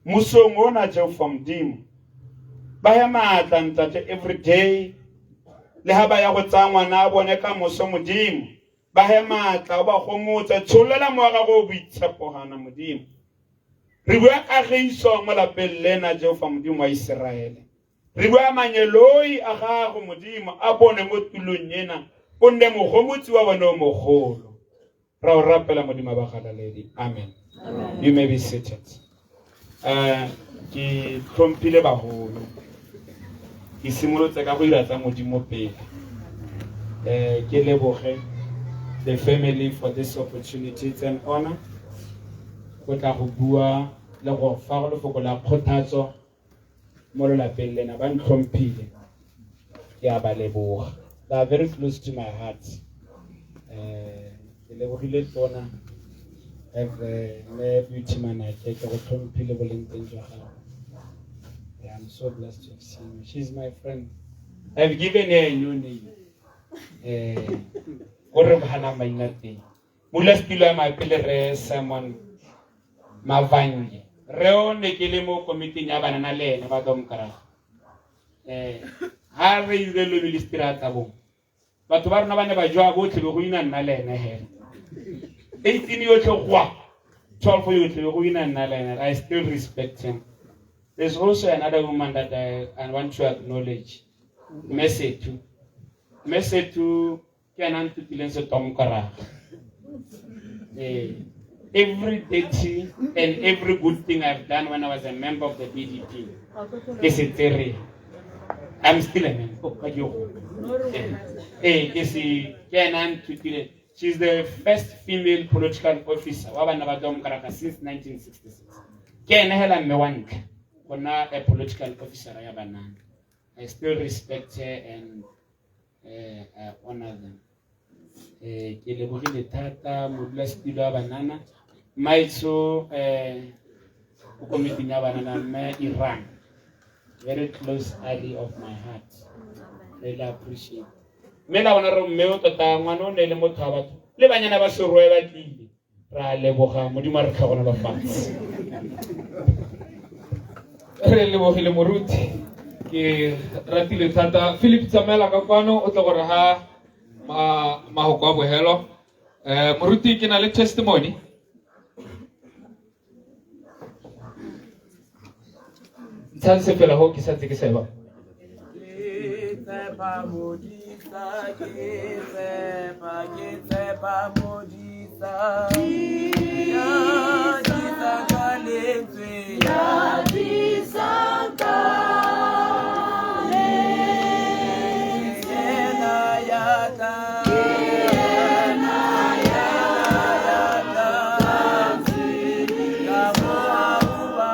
Musong ona, Jehova Modimo, ba he maatla ntate every day. Le ha ba ya go tsaya ngwana a bone ka moso, Modimo, ba he maatla, o ba gomotse, tsholela mowa gago o boitshepo gana, Modimo. Re bua kagiso mo lapeng lena, Jehova Modimo wa Iseraele. Re bua mangeloi a gago, Modimo, a bone mo tulong ena, o nne mogomotsi wa bone o mogolo. Ra o rapela, Modimo wa bagalaledi. Amen. You may be seated. Ke tlhomphile bagolo. Ke simolotse ka go ira tsa Modimo pele. Ke leboge the family for this opportunity. It's an honor go tla go bua le go fa go lefoko la kgothatso mo lelapeng lena. Ba ntlhomphile, ke a ba leboga. They are very close to my heart. Ke lebogile tona have mme Beauty Manake, ke go tlhomphile boleng teng jwa gago. Yeah, I'm so blessed to have seen you. She's my friend. I've given her a new name. Go re bana maina teng. Modulasetulo ya maepele re Simon Mavange. Re o ne ke le mo komiting ya banana le ene ba Domkrag. Ha re ile lo ministry ya Tsabong. Batho ba rona ba ne ba jwa botlhe be go ina nna le ene hela. 18 yotlhe gwa. 12 yotlhe be go ina nna le ene. I still respect him. There's also another woman that I want to acknowledge. Mesetu. Mesetu ke ena a nthutileng setomkoraga. Every dirty and every good thing I've done when I was a member of the BDP, ke se tsere. I'm still a member. Oh, ka ke go. Ke se, ke ena a nthutileng. She's the first female political officer wa bana ba Domkrag since 1966. Ke ena hela mme wa ntlha go nna a political officer ya banana. I still respect her and I honor them. Ke lebogile thata modulasetilo wa banana maitso ko komiting ya banana mme Iran, very close ally of my heart, really appreciate. Mme la bona re mme o tota ngwana o ne e le motho wa batho le banyana ba Serowe ba tlile, ra leboga Modimo a re tlhogonolofatse. Re lebogile moruti, ke ratile thata. Philip, tsamaela ka kwano o tle gore ha mahoko a bohelo. Moruti, ke na le testimony. Ntshang se fela ho ke santse ke seba. Ke tshepa Modisa, ke tshepa, ke tshepa Modisa. Ya disa ka lentswe, ya disa ka lentswe. Yena ya tla, yena ya tla, ka mohau wa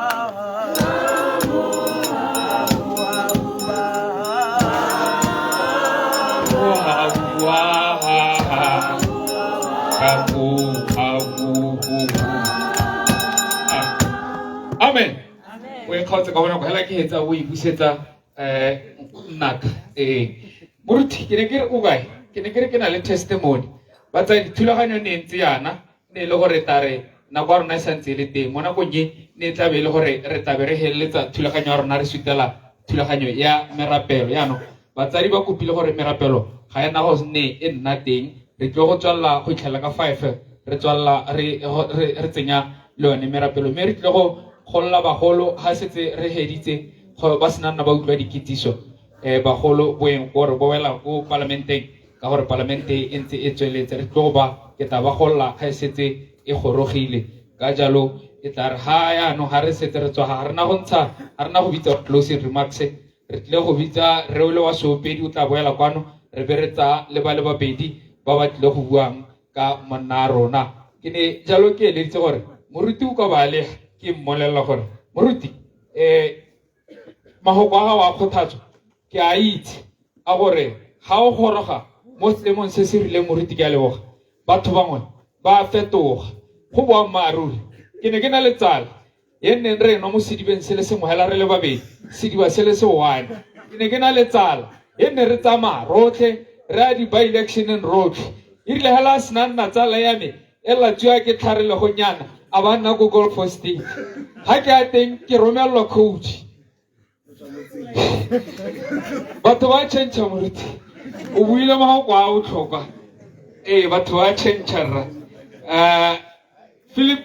Amen. O e kgaotse ka bona go hela ke hetsa o e busetsa nnaka. Moruti, ke ne ke re o kae? Ke ne ke re ke na le testimony. Ba tsaya dithulaganyo ne ntse yana, ne e le gore tare nako ya rona e santse e le teng. Mo nakong e ne e tlabe e le gore re tlabe re heleletsa thulaganyo ya rona, re sutela thulaganyo ya merapelo. Jaanong batsadi ba kopile gore merapelo ga e na go nne e nna teng, re tlile go tswelela go itlhela ka 5, re tswelela re tsenya le yone merapelo, mme re tlile go golola bagolo ga setse re heditse go ba sena nna ba utlwa dikitsiso. Bagolo boeng gore bo wela ko palamenteng, ka gore palamente e ntse e tsweletse, re tlile go ba ke tla ba golola ga e setse e gorogile. Ka jalo e tla re ha yaanong ga re setse re tswa, ga rena go ntsha, ga rena go bitsa closing remarks, re tlile go bitsa Reole wa Seopedi, o tla boela kwano, re be re tsaya le ba le babedi ba ba tlile go buang ka monna a rona. Ke ne jalo ke eleditse gore moruti o ka ba le ke mmolelela gore moruti, mahoko a gago a kgothatso ke a itse a gore ga o goroga mo seemong se se rileng, moruti ke a leboga, batho bangwe ba fetoga. Go boammaaruri, ke ne ke na le tsala e nneng re nwa mo sedibeng se le sengwe hela re le babedi, sediba se le se one. Ke ne ke na le tsala e nne re tsamaya rotlhe, re ya di-by-electioneng rotlhe. E rile hela a sena nna tsala ya me e latswiwa ke tlhare le gonyana, a ba nna ko Golf State. Ha ke ya teng ke romelelwa coach. Batho ba change moruti, o buile mahoko a botlhokwa. Batho ba change rra. Philip,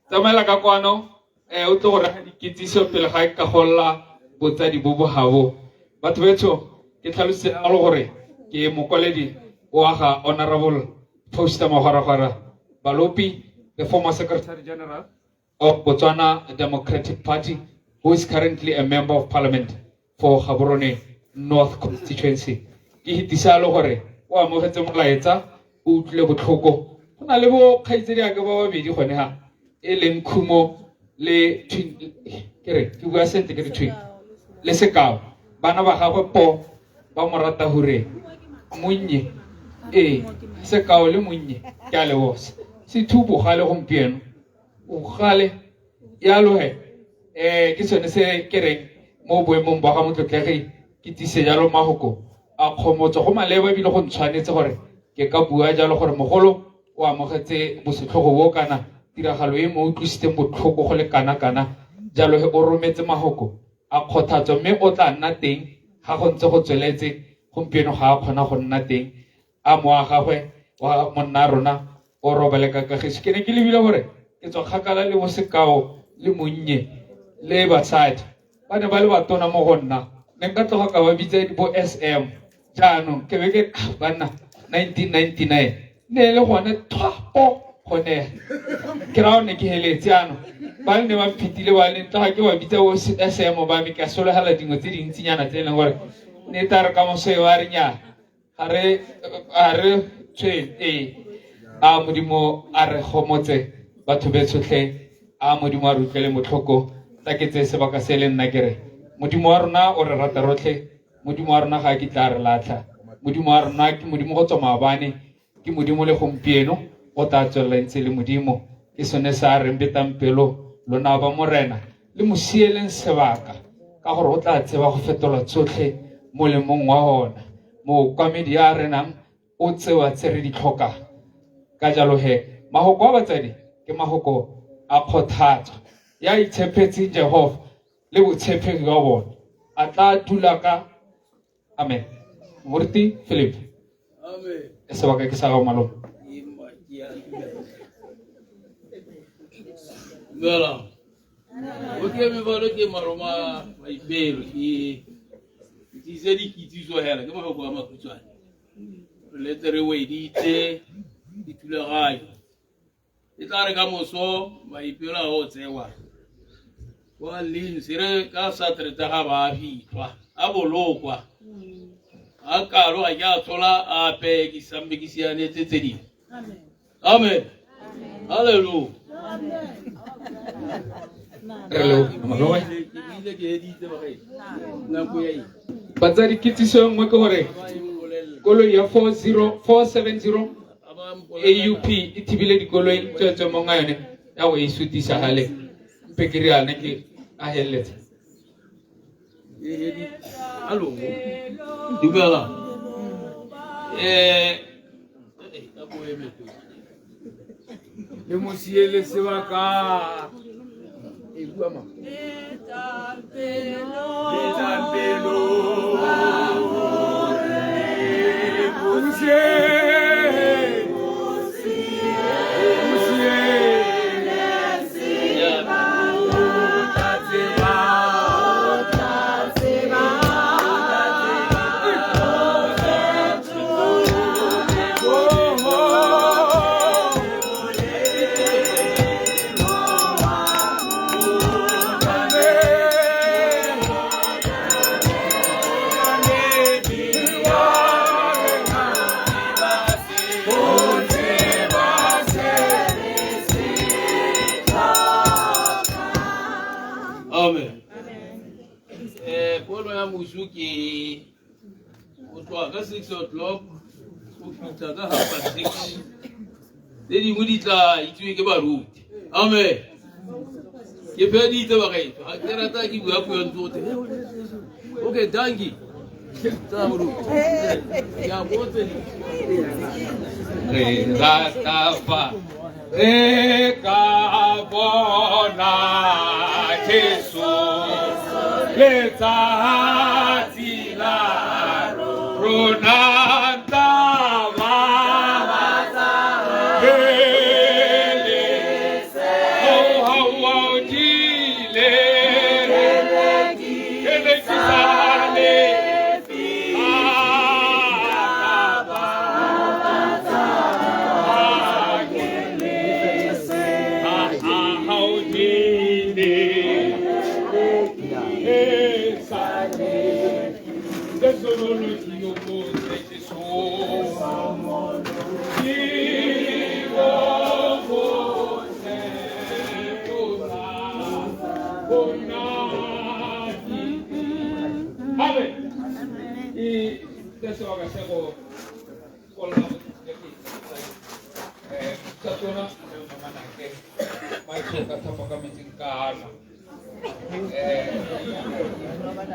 tsamaela ka kwano, o tle go reka dikitsiso pele ga ka golla botsadi bo bo gabo. Batho betsho, ke tlhalositse jalo gore ke mokwaledi wa ga Honorable Foster Magwaragwara Balopi, the former Secretary General of Botswana Democratic Party, who is currently a member of parliament for Gaborone North Constituency. Ke hitisa le gore o amogetse molaetsa, o utlwile botlhoko. Go na le bo kgaitsedi a ka ba babedi gone ha, e leng Khumo le Twin, ke re ke bua sentle ke re Twin le Sekao. Bana ba gagwe po ba mo rata hure monnye, Sekao le monnye, ke a leboga. Sethupo gale gompieno o gale yalo he. Ke sone se ke reng mo boemong ba ga motlotlegi ke tsise jalo mahoko a kgomotso go maleba, ebile go ntshwanetse gore ke ka bua jalo gore mogolo o amogetse bosetlhogo bo kana tiragalo e mo utlwisitseng botlhoko go le kana-kana. Jalo he o rometse mahoko a kgothatso, mme o tla nna teng ga go ntse go tsweletse. Gompieno ga a kgona go nna teng, a moa gagwe wa monna rona o robale ka kagiso. Ke ne ke lebile gore ke tswa kgakala le bo Sekao le monnye le basadi ba ne ba le batona mo go nna, ne nka tloga ka ba bitsa bo SM. Jaanong ke be ke banna 1999 ne e le gone thwapo gone ke raya ne ke heletse. Jaanong ba ne ba mphetile ba le tloga ke ba bitsa bo SM ba me, ke a sologela dingwe tse dintsinyana tse e leng gore ne tla re ka moso e ba re nnyaa, ga re tshweng. A Modimo a re gomotse batho be tshotlhe, a Modimo a re utlwele botlhoko. Tla ke tseye sebaka se le nna ke re Modimo wa rona o re rata rotlhe, Modimo wa rona ga a kitla a re latlha. Modimo wa rona ke Modimo go tswa maabane, ke Modimo le gompieno, o tla tswelela ntse le Modimo. Ke sone se a reng betang pelo lona ba Morena, le mo sieleng sebaka, ka gore o tla tseba go fetola tsotlhe molemong wa ona. Mookamedi a renang o tsewa tse re di tlhokang. Ka jalo he, mahoko a batsadi ke mahoko a kgothatso. Ya itshepetseng Jehova le botshepegi jwa bone a tla dula ka amen. Moruti Philip. Amen. Sebaka ke sa gago malome. Dumela. O ke me balo ke maroma maipelo ke tlise dikitsiso hela ke mafoko a makhutshwane. Re letse re weditse dithulaganyo. E tla re ka moso maipelo a go tsewa kwa Lins re ka Saterete ga ba fitlhwa a bolokwa a kalo ga ke a tshola ape ke sambe ke sianetse tse dingwe. Amen. Hallelujah. Re le malome. Ke bile ke editse bagaetsho. Nako ya eng? Batsadi, kitsiso e nngwe ke gore koloi ya 40470 AUP e thibile dikoloi tsweetswe mong a yone ya go e sutisa gale. Mpe ke riane ke a heleletse. Hallo. Dumela. Le mo siele sebaka. E bua ma. Betang pelo. Amen. Pono ya mosu ke o tloga ka 6 o'clock o fitlha ka 6:30. Tse dingwe di tla itsiwe ke baruti. Amen. Ke feditse bagaetsho. Ga ke rata ke bua puo ntse gote. Okay, dankie. Tsa moruti. Ke a botse di. Re rata fa re ka bona Jesu letsatsi la rona ntaba ele oh dile ele ke sale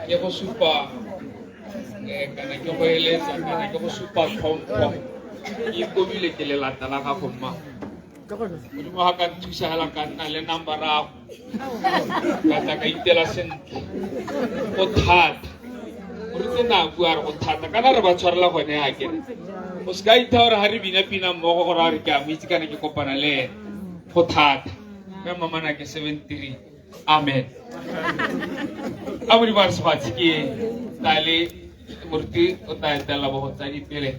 Ke go supa kana ke go eletsa kana ke go supa tlhompho. Ke ikobile ke lelata la gago mma. Modimo ga ka nthusa hela ka nna le number ya gago. Ka tla ka itela sentle. Go thata. O ritse na bua re go thata kana re ba tshwarela gone ha ke re. O se ka itha gore ha re bina pina mmogo gore a re ke a mo itse kana ke kopana le ene. Go thata. Mme mamana ke 73. Amen. A Modimo a re sefatshe ke tla le moruti o tla etelela bo go tsadi pele.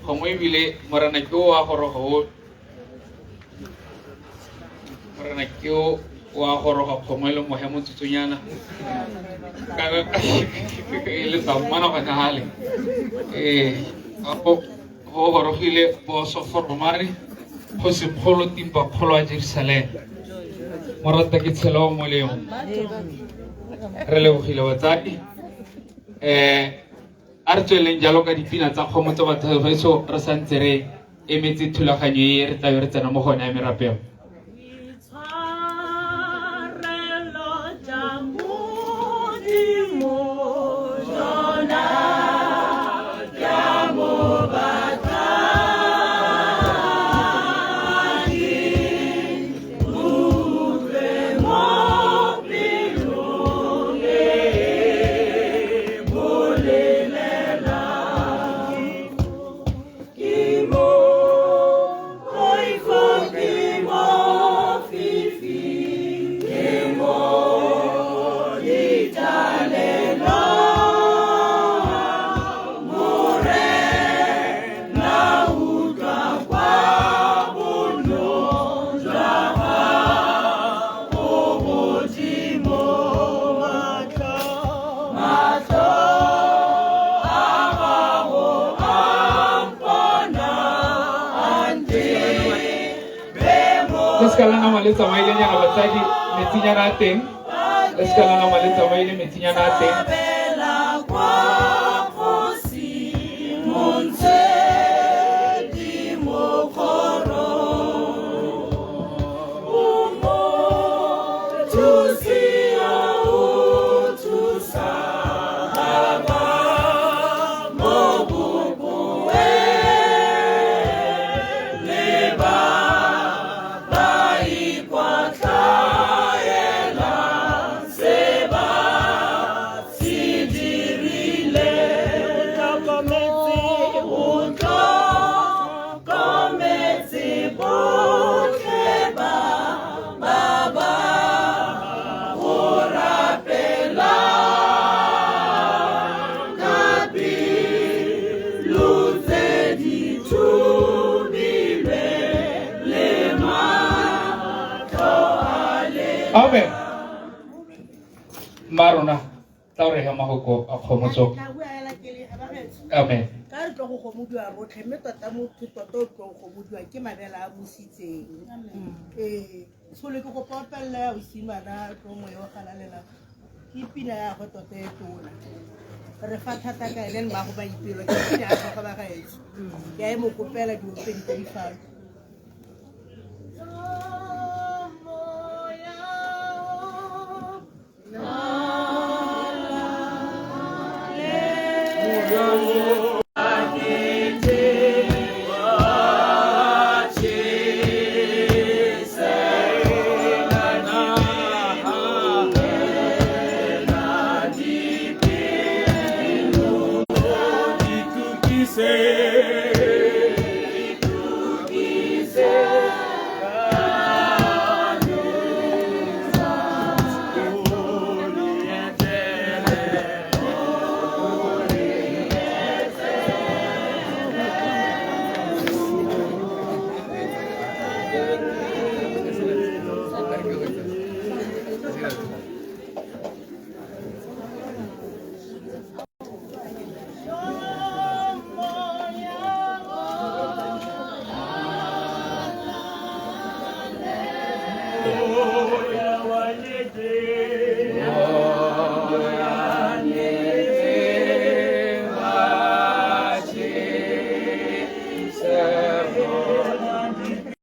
Gongwe ebile morena ke o a goroga o, morena ke o wa goroga kgongwe le mohe motsotsonyana. Kana e le tsa mmona gone hale. Go gorogile boso foromare go sekgolo timpa kgolo wa Jerusalem. Morata ke tshela o molemo. Re lebogile batsadi. A re tsweleleng jalo ka dipina tsa kgomotso batho baetsho, re santse re emetse thulaganyo e re tlabe re tsena mo go yone ya merapelo. Le seka la nama le tsamailenyana batsadi, metsinyana a teng. Le seka la nama le tsamaile metsinyana a teng. Amen. Marona, tla o re he mahoko a kgomotso. Amen. Ka re tlo go gomodiwa rotlhe, mme tota motho tota o tlo go gomodiwa ke mabele a busitseng. Ee, tsholo ke kopa opelela ya osimana tlo moya o galalela. Ke pina ya go tota e tona. Re fa thata ka ene le mmago ba ipelo, ke pina ya gagwe ba gaetsho. Ke a e mo kopela diopedi tse di fano. Amen.